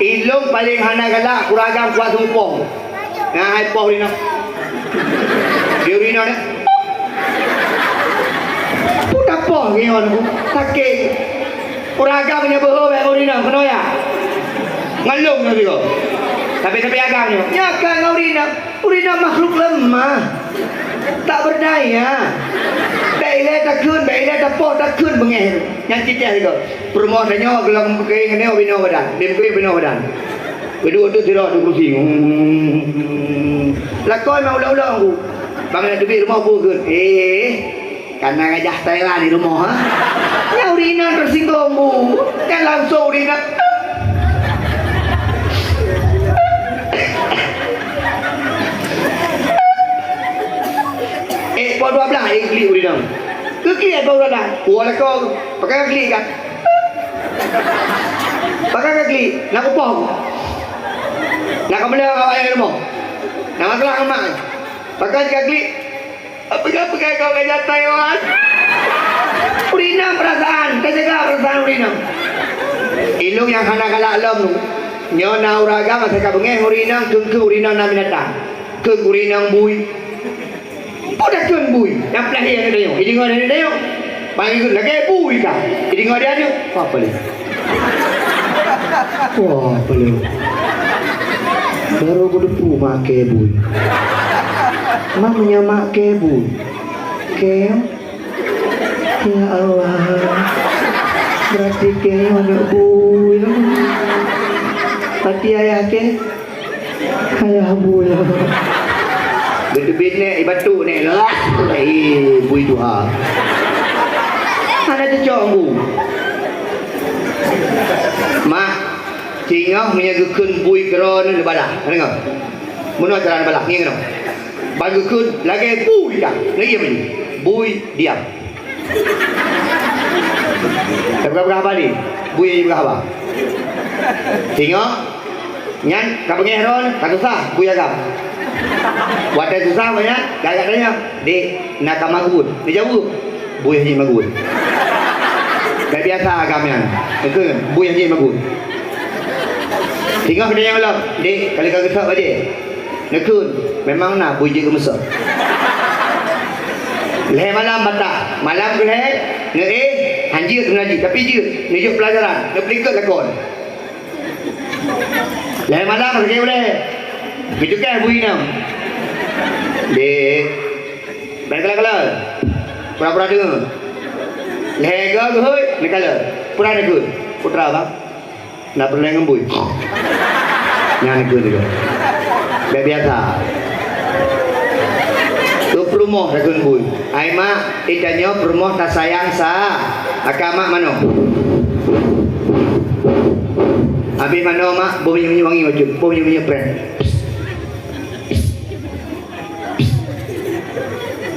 Ilôn paléng hana galak, ureueng agam kuat seumeupông. Nah, hai poh ureueng inong. Di ureueng inong ni. Peue tapoh ngieng, sakét. Ureueng agam nyoe beuhe bèk ureueng inong, keunoe ya. Ngon lôn nyoe sigoe. Tapi, tapi agam nyoe. Nyoe ka ngon ureueng inong. Ureueng inong makhluk lemah. Tak berdaya. Bèk ilèe takheun, bèk ilèe tapoh, takheun beungèh. Nyan cit sigoe. Peurumoh tanyoe geulong keuieng nyoe binoe badan. Bim keuieng binoe badan. Geuduek tu sidroe di kursi. Hmm. Lakoe meuulok-ulok ku. Bang nak teubiet rumoh peue kheun. Eh. Kana gajah Thailand di rumoh, ha? Nyan ureueng inong teusinggong, Bu. Nyan langsung ureueng inong. Eh, poh dua blah, eh, klik ureueng inong. Keu klik, eh, poh dua blah. Wah, lakoe, pakai klik kan? Pakai klik, nak kupong. Nak kameuleueng awak nyang di rumoh. Nak masalah ngon mak. Pakai klik. Peugah-peugah kau ka jatai, Wan. Ureueng inong peurasaan, tajaga peurasaan ureueng inong. Ilôn nyang hana galak lom nyoe. Nyoe na ureueng agam masa ka beungèh ureueng inong, kheun-kheun ureueng inong na binatang. Kheun ureueng inong bui. Peue takheun bui? Nyang peulahé aneuk tanyoe. Ideungö aneuk tanyoe. Bang ikheun lagèe bui ka. Ideungö aneuk. Apa lé? Wah, peuleueh. Baru kuteupeu mak kèe bui. Mak meunyoe mak kèe bui. Kèe? Ya Allah. Berarti kèe aneuk bui. Pati ayah kèe? Ayah bui. Geuteubiet nèk, ibatuk nèk. Lah. Eh, bui tuha. Hana cocok ngon bui. Mak, singoh meunyoe geukheun bui keudroe neubalah. Deungö. Meunoe cara neubalah, ngieng keunoe. Ban geukheun lagèe bui ka. Neuyue bui. Bui diam. Tapeugah-peugah haba lé. Bui jipeugah haba. Singoh nyan ka beungèh droe, ka susah, bui agam. Watèe susah banyak, gagak tanyong, "Dek, na ka magun?" Neujaweueb, "Bui hana magun." Bèk biasa agam nyan. Neukheun, "Bui hana magun." Singoh keudeh nyang lom, "Dek, ka lheueh ka geusok bajèe?" Neukheun, "Memang na bui jeuet keumeusok." Lhèe malam batat, malam keulhèe, neuéh, han jeuet keumeunajih, tapi jeuet, neujok peulajaran, neupeulikot lakoe. Lhèe malam lagèe ulèe, geucukèh bui inong. Dek, bèk kalon-kalon, pura-pura deungö. Lhèe goe geuhôi, neukalon, pura neukheun, "Putra, bang." Na peureulèe ngon bui? Nyan keuh nyoe. Bèk biasa. Keu peurumoh takheun bui. Hai mak, geutanyoe peurumoh tasayang sa. Aka mak manoe. Habéh manoe mak, boh minyeuk-minyeuk wangi bacut, boh minyeuk-minyeuk preh.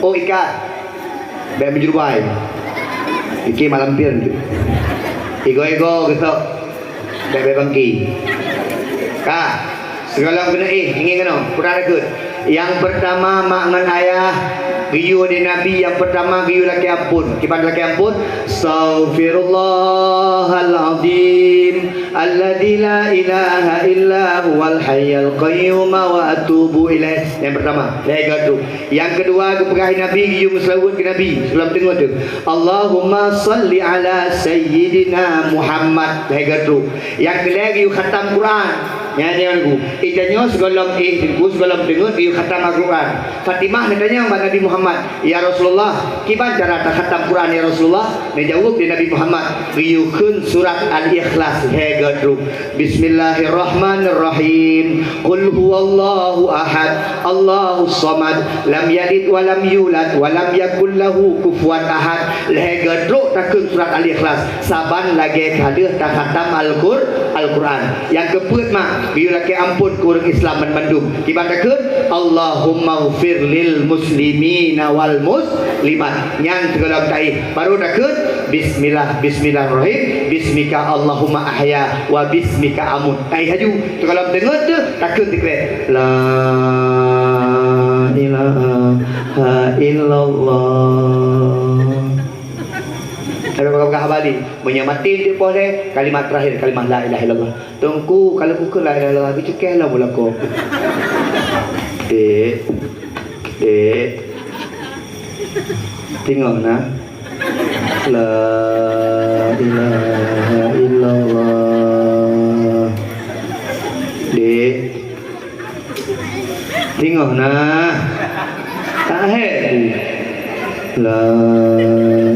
Oh, ikat. Bèk meujeurubai. Iki malam pir tu. Igo-igo geusok. Bèk, bèk bangki. Ka. Sigohlom keuneuk éh, ingat keunoe. Pura takheun. Nyang peurtama, mak ngon ayah geuyue di Nabi, nyang peurtama geuyue lakèe amphon. Kiban lakèe amphon? Astaghfirullahalazim. Alladzi la ilaha illa huwal hayyul qayyum wa atubu ilaih. Nyang peurtama, lhèe goe trok. Nyang keudua, geupeugah Nabi, geuyue meuseulaweuet keu Nabi, seulaweuet teungeut tu. Allahumma shalli ala sayyidina Muhammad, lhèe goe trok. Nyang keulhèe, geuyue khatam Quran. Nyan, nyan, Teungku. Geutanyoe sigohlom éh, Teungku, sigohlom teungeut, geuyue khatam Al-Quran. Fatimah neutanyong bak Nabi Muhammad, "Ya Rasulullah, kiban cara takhatam Quran, ya Rasulullah?" Neujaweueb lé Nabi Muhammad, "Geuyue kheun surat Al-Ikhlas lhèe goe trok. Bismillahirrahmanirrahim. Qul huwallahu ahad, Allahus samad, lam yalid wa lam yulad, wa lam yakul lahu kufuwan ahad." Lhèe goe trok takheun surat Al-Ikhlas, saban lagèe ka lheueh takhatam Al-Qur-, Al-Quran. Nyang keupeuet, mak, Geuyue lakée amphon keu ureuëng Islam banmandum. Kiban takheun, "Allahummaghfir lil muslimina wal muslimat." Nyan sigohlom taéh. Baru takheun, "Bismillah, bismillahirrahmanirrahim. Bismika Allahumma ahya wa bismika amut." Taéh haju. Sigohlom teungeut teuh, takheun sikrek, "La ilaha illallah." Tapi peugah-peugah balik, meunyoe maté di poh lé, kalimat terakhir, kalimat la ilaha illallah. Teungku, kalau bukan la ilaha illallah, geucukeh lah mula ko. Dek, dek, tinggal na. La ilaha illallah. Dek, tinggal na. Tak hek. La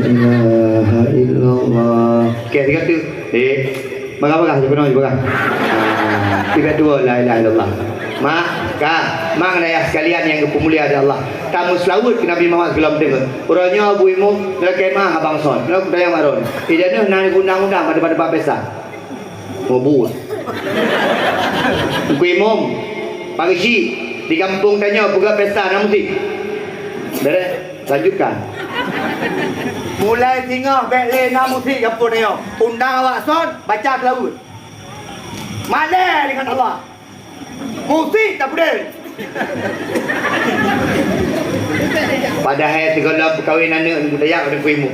ilaha illallah. Okey, tiga tu. Dek. Bagah-bagah je penuh je bagah. Ah, tiga dua la ilaha illallah. Mak, ka, mang dan ayah sekalian yang dipeumulia oleh Allah. Tamu selawat ke Nabi Muhammad sebelum dengar. Uronya Abu Imum, ngelakemah abang son. Ngelak dayang Aron. Ijana na undang-undang pada pada pesa. Mabuk. Abu Imum, pagi si di kampung tanya peugah pesa na musik. Beres. Lanjutkan. Mulai singoh bek lé na musik gampông nyoe. Undang awak son, baca seulaweuet. Malée dengan Allah. Musik tak peudeh. Padahai sigohlom peukawen aneuk Teungku Dayak pada Teungku Imum.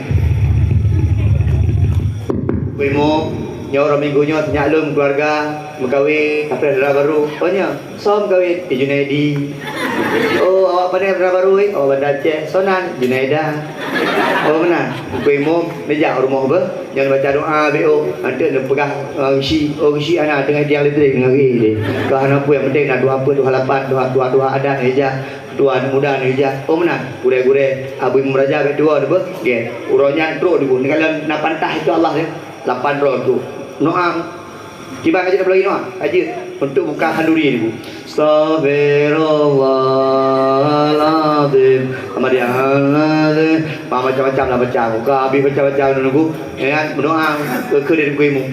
Teungku Imum, nyoe uroe Minggu nyoe sinyak lom keuluwarga meukawen, kapreh dara barô. Oh nyoe. Som kawin, eh, Junaidi. Oh, awak pandai dara barô, eh? Awak Banda Aceh. Sonan, Junaida. Oh, meunan. Teungku Imum, neujak rumoh beuh. Nyan baca doa, B O. Nanti neupeugah, eh, geuchik. Oh, geuchik hana, teungoh tiang listrik, teungoh geuchik deh. Keu hana peue, nyang penting na dua peuet, dua lapan, dua, dua, dua adat, neujak. Ketua aneuk muda, neujak. Oh, meunan. Gurée-gurée, Abu Imum Raja, bek dua, beuh. Oke. Uroe nyan trok, Teungku. Ni kalau na pantah itu Allah, ya. Lapan droe tu. Noam. Kiban ka jeuet lagi noam. Ka jeuet. Untuk buka khanduri ni, Bu. Astaghfirullahalazim. Astaghfirullahalazim. Ma-, macam-macam lah baca. Buka habis macam-macam dulu, Bu. Ya kan? Berdoa ke, ke diri Teungku Imum.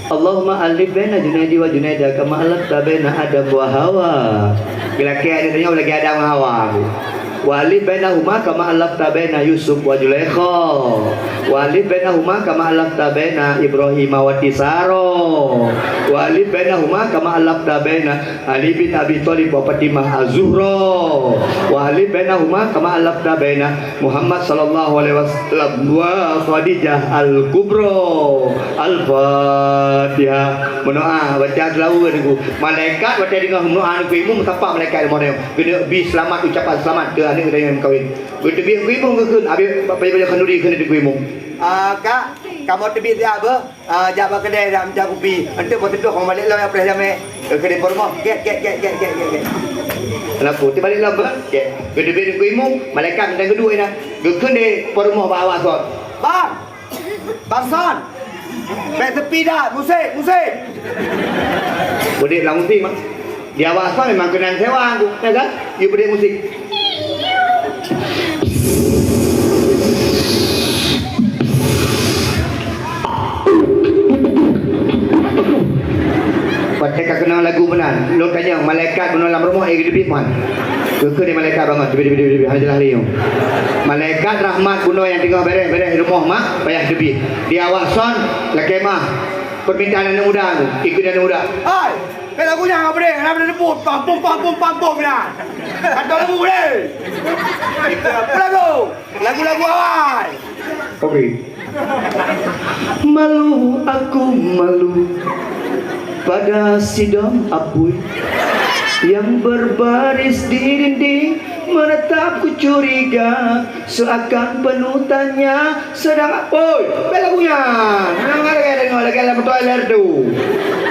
Allahumma alif baina Junaidi wa Junaida kama alafta baina Adam wa Hawa. Geulakée ada tanya lagi Adam wa Hawa. Wa alif bainahuma kama alafta baina Yusuf wa Zulaikha. Wa alif bainahuma kama alafta baina Ibrahim wa Tisaro. Wa alif bainahuma kama alafta baina Ali bin Abi Thalib wa Fatimah Az-Zuhra. Wa alif bainahuma kama alafta baina Muhammad sallallahu alaihi wasallam wa Khadijah Al-Kubra. Al-Fatihah. Meunoa, baca seulaweuet Teungku. Malaikat watée deungoe meunoa Teungku Imum, sapa malaikat di moto. Keuneuk bi seulamat, ucapan seulamat keu aneuk geutanyoe meukawen. Geuteubiet Teungku Imum geukheun, habéh bak payah-payah khanduri kheun Teungku Imum. Ah, Kak, kamoe teubiet siat beuh? Ah, jak bak keudè dak mita kupi. Enteuk bak teudoh kamoe balek lom, ya preh jamé. Keu keudè po rumoh. Gét, gét, gét. Kenapa? Teubalek lom beuh? Gét. Geuteubiet Teungku Imum, malaikat mantong keudua inan. Geukheun di po rumoh bak awak sot. Bang! Bang Son! Bèk sepi dah, musik, musik! Udép lam musik, Mak. Di awak Son memang keunan sewa, ya kan? Yue peudeh musik. Watèe ka keunong lagu meunan, lôn tanyong, malaikat bunoe lam rumoh, eh, geuteubiet man. Keu-keu di malaikat bangon, teubiet, teubiet, teubiet, teubiet, hana jeulaih lé nyoe. Malaikat rahmat bunoe nyang teungoh bèrèh-bèrèh rumoh, mak, payah teubiet. Di awak Son, lakèe meu'ah, peumintaan aneuk muda tu, ikut aneuk muda. Hai, bèk lagu nyan, apa deh? Kenapa dia sebut? Pampung, pampung, pampung, ya. Kata lagu deh. Itu apa lagu? Lagu-lagu awai. Oke. Malu aku malu pada sidang apui yang berbaris di dinding menatapku curiga seakan penuh tanya sedang, oi, bèk lagu nyan. Nang ada kaya dengar lagi dalam toilet tu.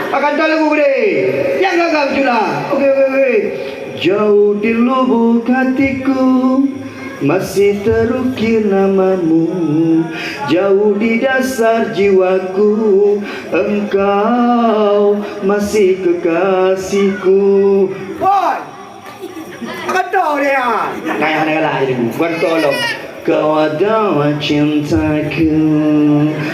Akan tahu lagu gede. Yang gagal tu lah. Oke, oke, oke. Jauh di lubuk hatiku masih terukir namamu, jauh di dasar jiwaku, engkau masih kekasihku. Woi! Betul dia! Naya negara ini, bukan tolong. Kau adalah cintaku,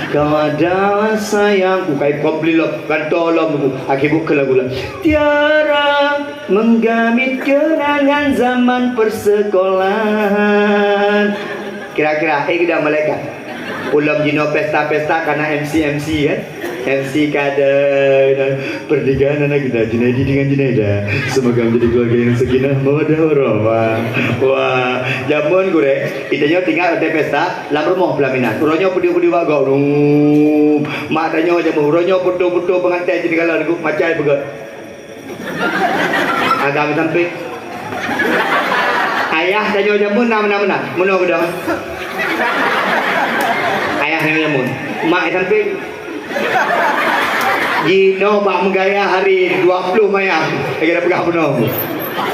kau adalah sayangku. Kai komplit lom, gantoe lom aku. Akhé buet keu lagu lah. Tiara menggamit kenangan zaman persekolahan. Kira-kira, eh, kita malaikat. Ulôn jinoe pesta-pesta kana M C M C kan. M C kada. Pernikahan anak kita, Junaidi dengan Junaida. Semoga menjadi keluarga yang sakinah mawaddah warahmah. Wah, jameun gurèe, geutanyoe tinggai watèe pesta lam rumoh pelaminan. Uroe nyoe peudeuh-peudeuh bak gob. Mak tanyoe jameun, uroe nyoe foto-foto pengantin jadi kalau lagu macai peugöt. Agam sampéng. Ayah tanyoe jameun na meunan-meunan. Meunoe keudong. Ayah tanyoe jameun. Mak sampéng. Jinoe bak meugaya hari dua puluh mayam. Lagèe na peugah bunoe.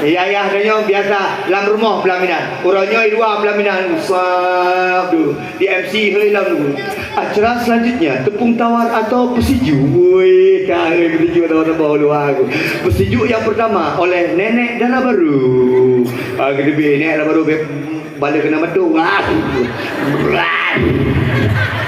Ayah tanyoe biasa lam rumoh pelaminan. Uroe nyoe i luwa pelaminan. Usap dulu. Di M C hei lam dulu. Acara selanjutnya, tepung tawar atau peusijuek. Woi, ka hei peusijuek tawar-tawar luwa aku. Peusijuek yang pertama oleh nenek dara baru. Ah, geudebi nenek dara baru be-, bala kena meudong. Ah.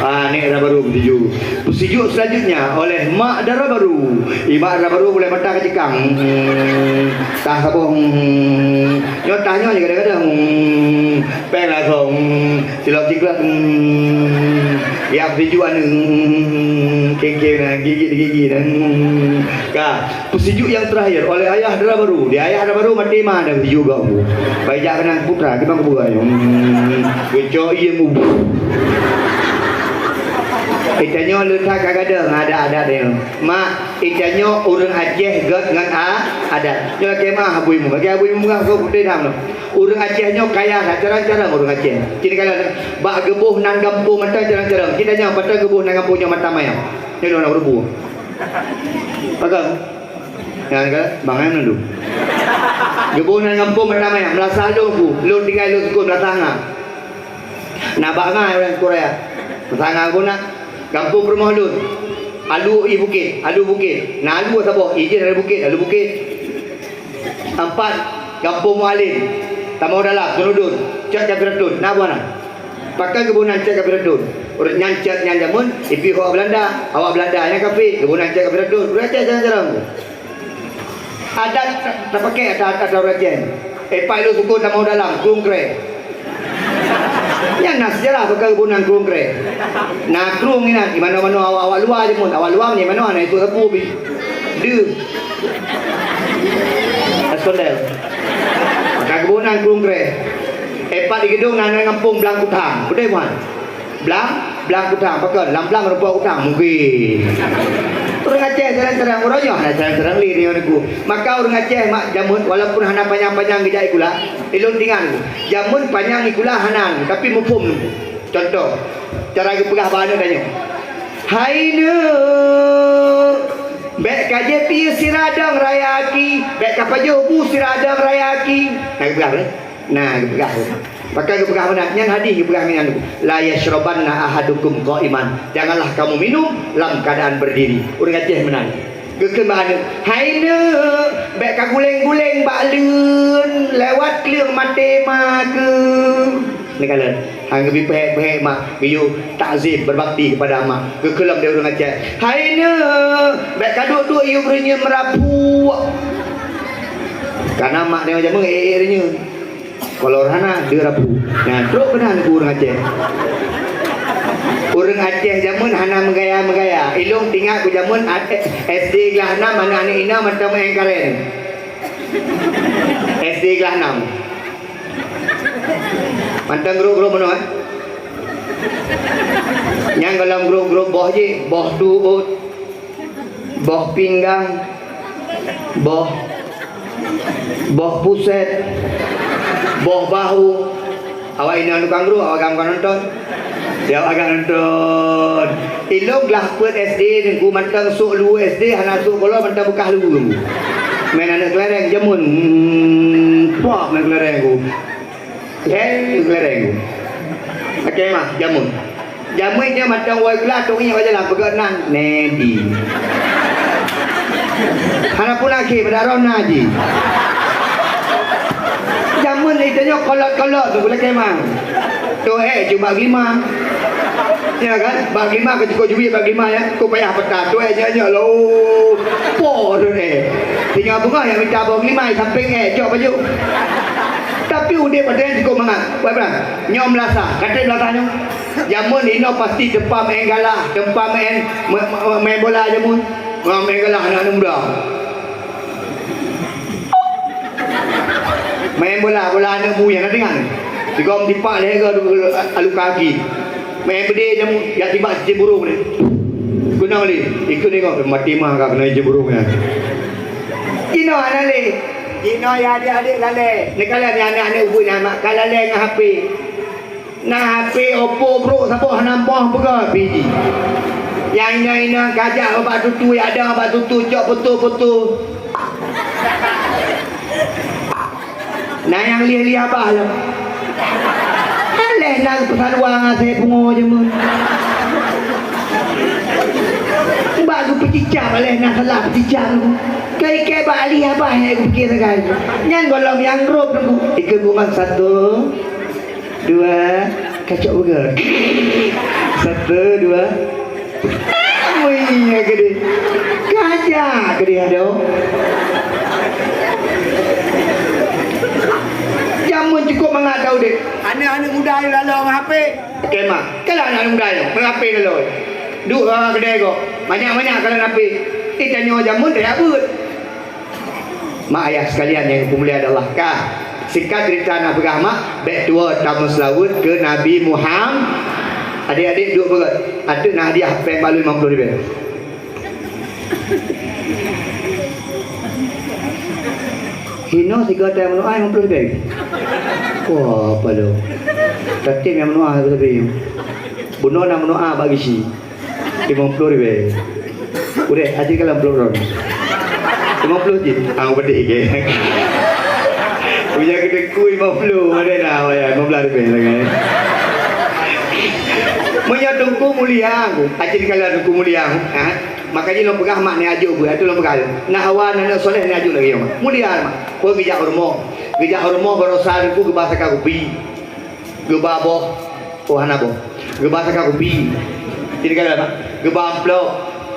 Ah, nenek dara baru peusijuek. Peusijuek selanjutnya oleh mak dara baru. I mak dara baru mulai mata kecekang. Hmm, tah saboh. Hmm, nyoe tah nyoe je kadang-kadang. Hmm, Péng langsung, hmm, silop siklop, hmm, ya peusijuek aneuk, hmm, kéng-kéng na, gigit-gigit na, hmm, ka. Peusijuek yang terakhir oleh ayah dara baru. Di ayah dara baru maté ma dah peusijuek gob. Bai jak keunan putra, kiban kubu ayah. Hmm, geucok ié mubu. Geutanyoe le that ka gadôh ngon adat-adat nyoe. Mak, geutanyoe ureueng Aceh göt ngon a-, adat. Nyoe lakèe ma Abu Imum. Lakèe Abu Imum ngon Abu Putih Dam nyoe. Ureueng Aceh nyoe kaya that, carang-carang ureueng Aceh. Cit kala bak geuboh nan gampông mantong carang-carang. Cit nyan patong geuboh nan gampông nyoe mata mayam. Nyoe lôn na rubu. Pagang. Nyan ka, bangai nan dulu. Geuboh nan gampông mata mayam. Meulasa lôn ku, lôn tinggai lôn sukon meulasa nga. Na bak nga ureueng Korea. Meulasa nga guna. Gampông peurumoh lôn. Alu i bukét, alu bukét. Na alu saboh, i jih dari bukét, alu bukét. Ampat, gampông Mualem, tamong dalam, keunudon, cot Capiratun, na buah na. Pakon geuboh nan cot Capiratun? Ureueng nyan cot nyan jameun, ipi awak Belanda, awak Belanda nyang kafé, geuboh nan cot Capiratun. Ureueng Aceh jalan-jalan. Adat tapakè adat, adat ureueng Aceh. Eh, pai lôn sukon tamong dalam, krueng kré. Nyan na seujarah pakon geuboh nan krueng kré. Na krueng inan, di manoe-manoe awak-awak luwa jameun, awak luwa nyan manoe na itu sapu pi. Deuh. Eskondel. Maka geuboh nan krueng kré. Epat di geudong na, na gampông Blang Kutang. Beutôi, Muhan? Blang, Blang Kutang. Pakon? Lam blang rupa kutang. Mungkin. Ureueng Aceh jalan terang, ureueng nyoe hana jalan terang lé nyoe niku. Maka ureueng Aceh mak jameun walaupun hana panyang-panyang geujak sikula, ilôn tingan. Jameun panyang sikula hana, tapi muphom. Contoh, cara geupeugah bak aneuk tanyoe. "Hai neuk, bèk ka jép ié sira dong raya aki, bèk ka pajoh bu sira dong raya aki." Nah, geupeugah, eh? Nah, geupeugah. Pakon geupeugah meunan, nyan hadih geupeugah meunan. "La yasyrabanna ahadukum qa'iman." Janganlah kamu minum lam keadaan berdiri. Ureueng Aceh meunan. Geukheun bak aneuk, "Hai neuk, bèk ka guleng-guleng bak leuen, lewat kleueng maté ma keuh." Neukalon, han geubri peuhèk-peuhèk mak, geuyue takzim, berbakti kepada mak. Geukheun lom lé ureueng Aceh, "Hai neuk, bèk ka duek-duek yub reunyeun meurapuk." Karena mak nyoe jameun ék-ék reunyeun. Kalau hana, dia rapu. Nah, trok keunan ku ureueng Aceh. Ureueng Aceh jameun hana meugaya-meugaya. Ilôn tingat ku jameun a-, S D glah nam, aneuk-aneuk inong mantong meu'en karen. S D glah nam. Mantong grup-grup meunoe, eh? Nyang gohlom grup-grup boh jih, boh tuot. Boh pinggang, boh, boh puset, boh bahu. Awak inong tukang ruek, awak agam ka nonton. Ya, awak agam nonton. Ilôn glah peuet S D, nunggu mantong sôk luweue S D, hana sôk kolor, mantong beukah luweue. Main aneuk kelereng, jameun. Hmm, puak main kelereng ku. Hei, kelereng. Oke, mah, jameun. Jameun nyan mantong woe glah, tok ngieng bak jalan, peugah nan, Nedi. Hana pun lagi, pada roh na ji. Jameun itu nyoe kolot-kolot tu, boleh kemang. Toh eh, cuma bak glima. Ya kan? Bak glima keu cukôp juwit bak glima ya. Kok payah peta. Toh eh, nyak-nyak lo. Po toh eh. Tinggai beungoh nyang mita boh glima di sampéng eh, cok baju. Tapi udép watèe nyan cukôp mangat. Buat peue? Nyoe meulasah. Ka trép meulasah nyoe. Jameun inoe pasti teumpat meu'en galah, teumpat meu'en, me-, me-, meu'en bola jameun. Meu'en galah aneuk-aneuk muda. Meu'en bola, bola aneuk bu nyan, na deungon. Sigom tipak lhèe goe alu kaki. Meu'en beudé jameun, jak tibak cicém burông nyan. Keunong lé, ikheun nengok, maté mah ka keunong cicém burông nyan. Inoe hana lé. Inoe ya adék-adék lalè. Neukalon nyan aneuk-aneuk ubeut nyan mak ka lalè ngon H P. Na H P Oppo brôk saboh hana moh peugah P G. Nyang inong-inong kajak bak tutu, ya ada bak tutu, cok foto-foto. Na nyang lieh-lieh abah lom. Aléh na peusaduwa ngasé pungo jameun. Bak geupeucicak aléh na salah peucicak. Kai-kai bak lieh abah nyang geupike sagai. Nyang gohlom nyang rôb nunggu. Ikeu gumang satu. Dua, kacok beugöt. Satu, dua. Wih, ya gede. Kaja gede adoh. Jameun cukôp mangat dah udép. Aneuk-aneuk muda nyoe lalo ngon H P. Oke, mak. Kalau aneuk-aneuk muda nyoe, ngon H P lalo. Duek, ah, kedai kok. Banyak-banyak kalau ngon H P. Eh, tanyoe jameun dah ya beut. Mak ayah sekalian nyang dipeumulia Allah, ka singkat cerita na peugah mak, bèk tuwoe tameuseulaweuet keu Nabi Muham-, adék-adék duek beugöt, ateueh na hadiah péng balu limong ploh ribèe. Hinoe sigoe teuh meunoe limong ploh ribèe. Wah, apa lo? Tapi nyang meunoe sabe-sabe. Bunoe na meunoe bak gisi. Limong ploh ribèe. Udeh, aji kalau ploh ron. Limong ploh jih. Ah, pedih ke. Punya kedengku limong ploh, ada dah, ya, lima belas ribèe lagi. Meunyoe teungku mulia aku, aji kalau teungku mulia aku, ha? Maka jih lôn peugah mak ni ajuk beuh, tu lôn peugah. Nah, hawa aneuk soleh ni ajuk lagi, mak. Mulia, mak. Kau geujak rumoh. Geujak rumoh barosa teungku geuba saka kupi. Geuba boh, oh hana boh. Geuba saka kupi. Jadi kata apa? Geuba amplop.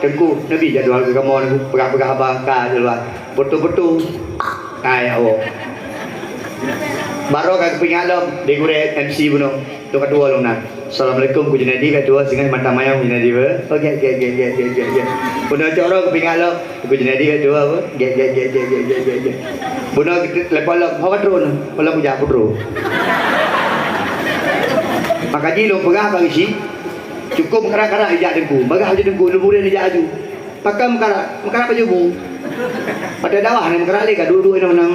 Teungku, neubi jadwal keu kamoe Teungku. Peugah-peugah haba ka di luwa. Beutôi-beutôi. Hai, oh. Baroe ka geupeuingat lom di gurèe M C bunoe. Tu ka tuwoe lom nan. Assalamualaikum, Ku Junaidi, ka tuwoe singoh mata mayang Ku Junaidi, beuh. Oh, gèt, gèt, gèt. Bunoe cok roh geupeuingat lom. Ibu Junaidi ka dua apa? Gek, gek, gek. Bunoe telepon lom, "Ho ka trok nyoe?" "Ho lom kujak putro." Maka jih lôn peugah bak geuchik, cukôp meukarat-karat ijak teungku. Bagah aju teungku, lôn murit ijak aju. Pakon meukarat? Meukarat pajoh bu. Watèe dakwah nyan meukarat lé ka duek-duek inoe nang.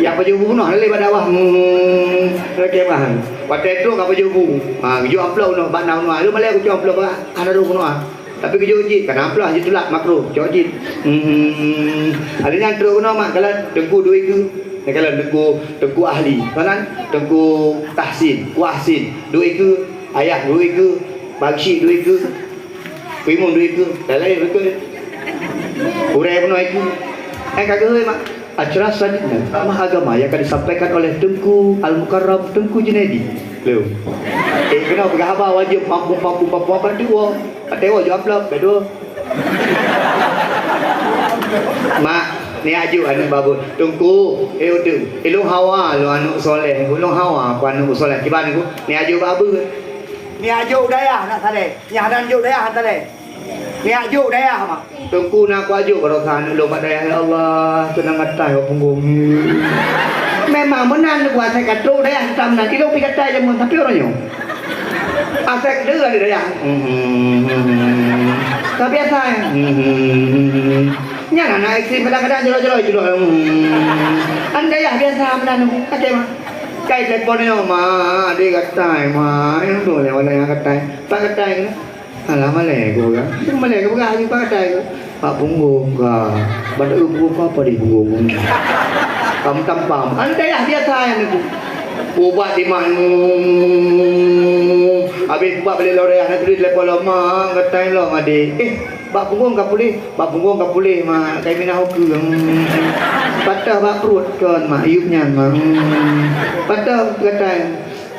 Nyang pajoh bu bunoe lé bak dakwah. Hmm. Oke, paham. Watèe trok ka pajoh bu. Ha, geujok amplop bunoe, bak na bunoe. Lôn malèe kucok amplop bak hana duek bunoe. Tapi geujok jih, kana amplah jitulak makruh, cok jih. Hmm. Ada nyan trok keunoe mak, kalon Teungku duek keu, nyan kalon Teungku, Teungku Ahli. Kalon Teungku Tahsin, Ku Ahsin, duek keu, Ayah duek keu, Bang Syik duek keu, Ku Imum duek keu, dan lain duek keu. Urai bunoe keu. Eh, ka geuhôi mak. Acara selanjutnya, ceramah agama yang akan disampaikan oleh Teungku Al-Mukarram Teungku Junaidi. Lom. Eh, keunoe peugah haba wajéb pampung, pampung, pampung apa tu, wah. Watèe woe jok amplop, bèk tuwoe. Mak, ni aju aneuk babon. Teungku, eh, udeueng. Eh, lôn hawa lôn aneuk soleh. Lôn hawa aku aneuk soleh. Kiban aku, ni aju bak abeut. Ni aju dayah nak saleh. Nyang hana juk dayah hana saleh. Ni aju dayah, mak. Teungku na aku aju barosa aneuk lôn bak dayah, ya Allah, seunang gatai bak punggong. Memang meunan buat saya katrok dayah kita meunan. Ilong pi gatai jameun, tapi orang nyoe. Asai keudeh ada dayah. Tapi asai. Nyan anak ekstrim kadang-kadang joloi-joloi joloi. An dayah biasa meunan. Kacau, mak. Kai telepon nyoe, mak. Adik gatai, mak. Yang tu lewat yang gatai. Tak gatai ke? Alah, malèe ku peugah. Malèe ku peugah, aju pakai ke? Bak punggong ka. Bak punggong ka apa di punggong? Kamu tampam. Anda ya biasa ya niku. Ubat di mana? Habis ubat beli loreh, nak tulis telepon lama, kata lo ngade. Eh, bak punggong ka pulih, bak punggong ka pulih, mak. Kai minah oke. Hmm. Patah bak perut kon, mak. Iup nyan, mak. Hmm. Patah kata.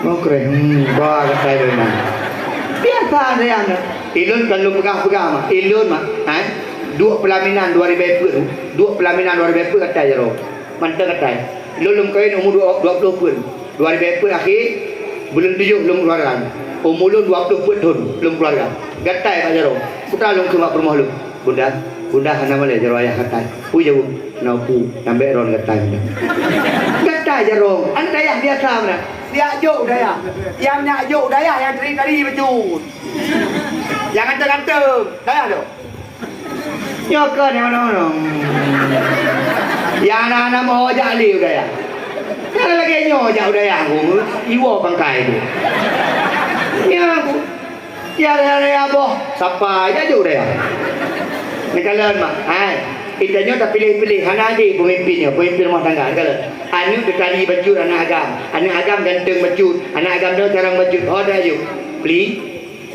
Oh, keren. Hmm, bah, gatai lôn nyan. Biasa dayah nyan. Ilôn kan lôn peugah-peugah mah. Ilôn mah, eh, duek peulaminan dua ribèe peuet tu. Duek peulaminan dua ribèe peuet gatai jaroe. Mantong gatai. Ilôn lôn kawin umu dua, dua ploh peuet. Dua ribèe peuet akhé, buleuen tujoh lôn keuluarga. Umu lôn dua ploh peuet thon lôn keuluarga. Gatai bak jaroe. Putra lôn keu mak peurumoh lôn. Bunda, bunda hana malèe jaroe ayah gatai. Peue jaweueb? Na peue, nyang bèk droen gatai. Gatai jaroe, aneuk dayah biasa meunan. Siak jok dayah. Nyang nyak jok dayah nyang tari-tari bacut. Nyang ganteng-ganteng, dayah tu. Nyoe kon nyang manoe. Nyang hana-hana meuho jak lé u dayah. Nyang lagèe nyoe jak u dayah, iwoe pangkai tu. Nyoe ku. Ya, ya, ya, boh. Sapa aja jok dayah. Neukalon mak. Hai. Kita nyoe tapiléh-piléh. Hana adé pemimpin nyoe. Pemimpin rumah tangga. Neukalon. Aneuk teutari bacut aneuk agam. Aneuk agam ganteng bacut. Aneuk agam nyoe carông bacut. Oh, dah jok. Peli.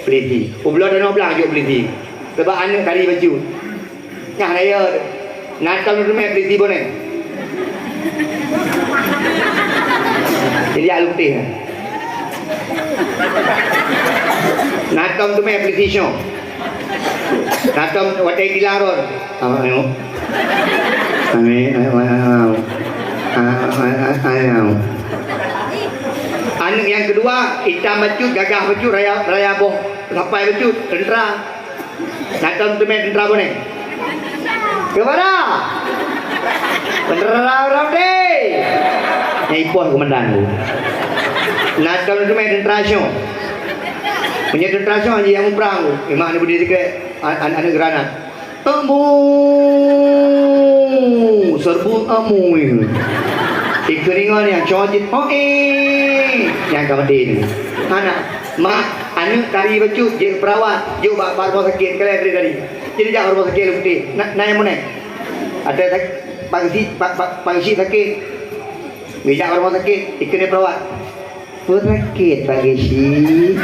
Peliti. Ubloe tanoh blang jok peliti. Sebab aneuk tari bacut. Nyang raya. Na tom teumé peliti boneh. Jadi alun teh. Na tom teumé peliti syok. Na tom watèe dilaron. Ayo. Ayo, ayo, ayo. Ayo, ayo, ayo. Aneuk nyang keudua, itam bacut, gagah bacut, raya, raya boh, sapai bacut, tentera. Na tom teumé tentera boneh. Keupada? Tentera Ramdé. Nyang ipoh komandan tu. Na tom teumé tentera syok. Meunyoe tentera syok, jih nyang muprang tu. Imak ni budi sikrék, an-, an-, aneuk granat. Amu! Serbu amu nyoe. Ikeuringan nyang cocit, oh, eh! Nyang ka maté nyoe. Anak, mak, aneuk tari bacut, jeuet perawat, jok bak, bak rumoh sakét, kalian tadi, tadi. Jadi jak bak rumoh sakét lôn putih. Na, na nyang muneh. Ada sak-, pangsi, pa, pa, pangsi sakét. Geujak bak rumoh sakét, ikeuneuk perawat. Peue sakét, Pak Geuchik?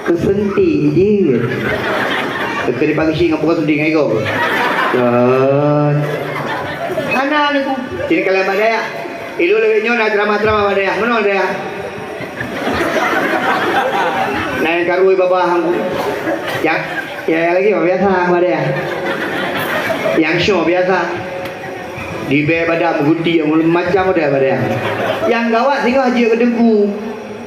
Keuseunting jeuet. Keu Pak Geuchik ngon peue seunting ngon igoe. Cut. Hana neuk. Sini kalian bak dayah. Ilôn lagèe nyoe na ceramah-ceramah bak dayah. Meunoe dayah. Na nyang karui babah. Ya, ya, ya lagi biasa bak dayah. Nyang syoe biasa. Dibèe badan meuguti macam model badan. Nyang gawat singoh jeuet keu teungku.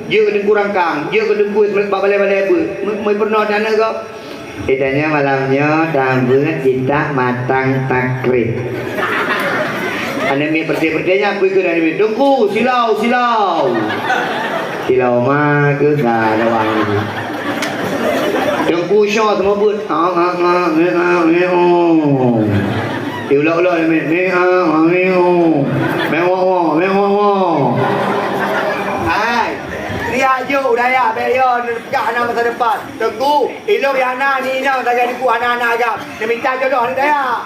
Jeuet keu teungku rangkang, jeuet keu teungku bak balèe-balèe beuet. Meu-, meu peurunoe aneuk gob. Ditanya malam nyoe tambeuet kita matang takrib. Aneuk miet peureté-peureté nyan peue keu aneuk miet, "Teungku, silau, silau." Silau ma keu ka lawang. Teungku syoe teuma beuet. Ah, ah, ah, eh, ah, eh, oh. Diulak-ulak lé mé, mé, ah, ah, mé, oh. Mé, wah, wah, mé, wah, wah. Hai, riak jok dayah bèk yo peugah hana masa depan. Teungku, ilôn nyang na ni inong sagai teungku hana aneuk agam. Neumita jodoh aneuk dayah.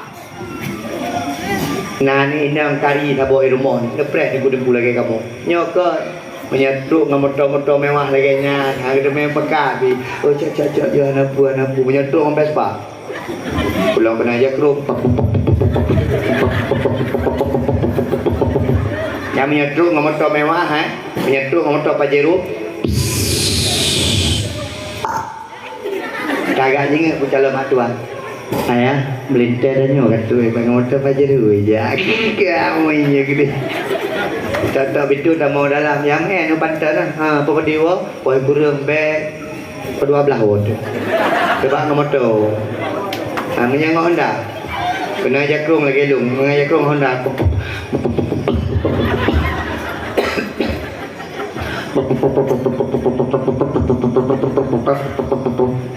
Na ni inong tari saboh i rumoh ni, neupreh teungku-teungku lagèe kamoe. Nyoe kon, meunyoe trok ngon moto-moto mewah lagèe nyan, ha, geuteumé meukat pih. Oh, cok, cok, cok, yo, hana peue, hana peue. Meunyoe trok ngon Vespa. Pulang keunoe jakrong. Nyang meunyoe trok ngon moto mewah, ha? Meunyoe trok ngon moto Pajero. Tagak jingeuet peucalon mak tuan. Ayah, meulintèe tanyoe ka tuwèh, bak moto Pajero jak. Kamu inyo geude. Tok-tok bitu tamong dalam, nyang eh nu panton nah. Ha, pokok diwo, wahai kureueng bèk. Kedua belah wo tu. Sebab ngon moto. Ha, meunyo ngon Honda. Keunoe jakrong lagèe lôn, ngon jakrong Honda.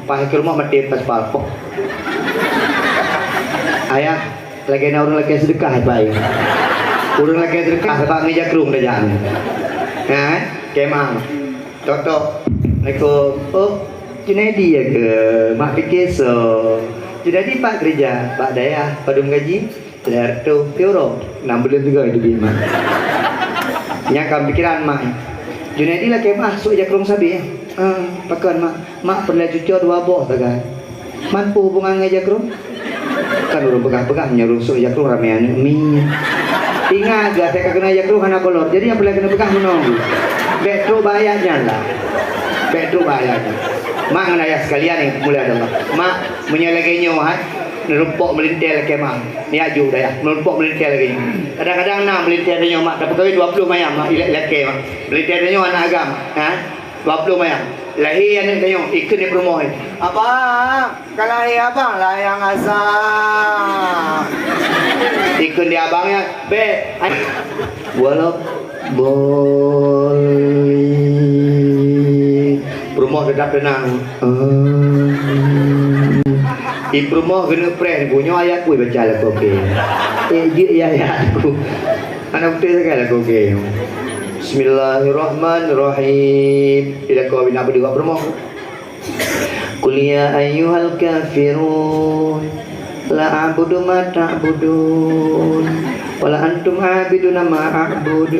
Pas keu rumoh maté pas pal. Ayah, lagèe na ureueng lakèe seudeukah, Pak. Ureueng lakèe seudeukah, sabab ngon jakrong tajak. Ha? Kemah. Tok, tok. Assalamualaikum. Oh, Junaidi ya ke? Mak pike so. Junaidi pat keureuja? Bak dayah. Padum gaji? Lhèe reutôh euro. Nam buleuen sigoe teubiet mak. Nyang ka pikiran mak. Junaidi lakèe meu'ah sôk jakrong sabe. Ah, pakon mak? Mak peureulèe cuco dua boh sagai. Man peue hubungan ngon jakrong? Kan ureueng peugah-peugah meunyoe ureueng sôk jakrong ramè aneuk miet. Ingat geuh, asai ka keunoe jakrong hana kolor. Jadi nyang peureulèe keuneuk peugah meunoe. Bèk trok bak ayat nyan lah. Bèk trok bak ayat nyan. Mak ngon ayah sekalian nyang mulia Allah. Mak, meunyoe lagèe nyoe hai, neurumpok meulintèe lakèe mak. Nyak ju dayah, neurumpok meulintèe lagèe nyoe. Kadang-kadang na meulintèe tanyoe mak, tapeukawen dua ploh mayam mak, ilèe lakèe mak. Meulintèe tanyoe aneuk agam, ha? Dua ploh mayam. Lahé aneuk tanyoe, ikheun di peurumoh. Abang, ka lahé abang lah nyang asa. Ikheun di abang nyan, bèk. Walau Boleh. Peurumoh teutap teunang. Amin. Di peurumoh keuneuk preh, nyoe ayat pun baca lakoe kèe. Eh, jeuet ya ayat ku. Hana beutôi sagai lakoe kèe. Bismillahirrahmanirrahim. Di lakoe bina beudeue peurumoh. Qul ya ayyuhal kafirun, la a'budu ma ta'budun, wa la antum 'abiduna ma a'bud.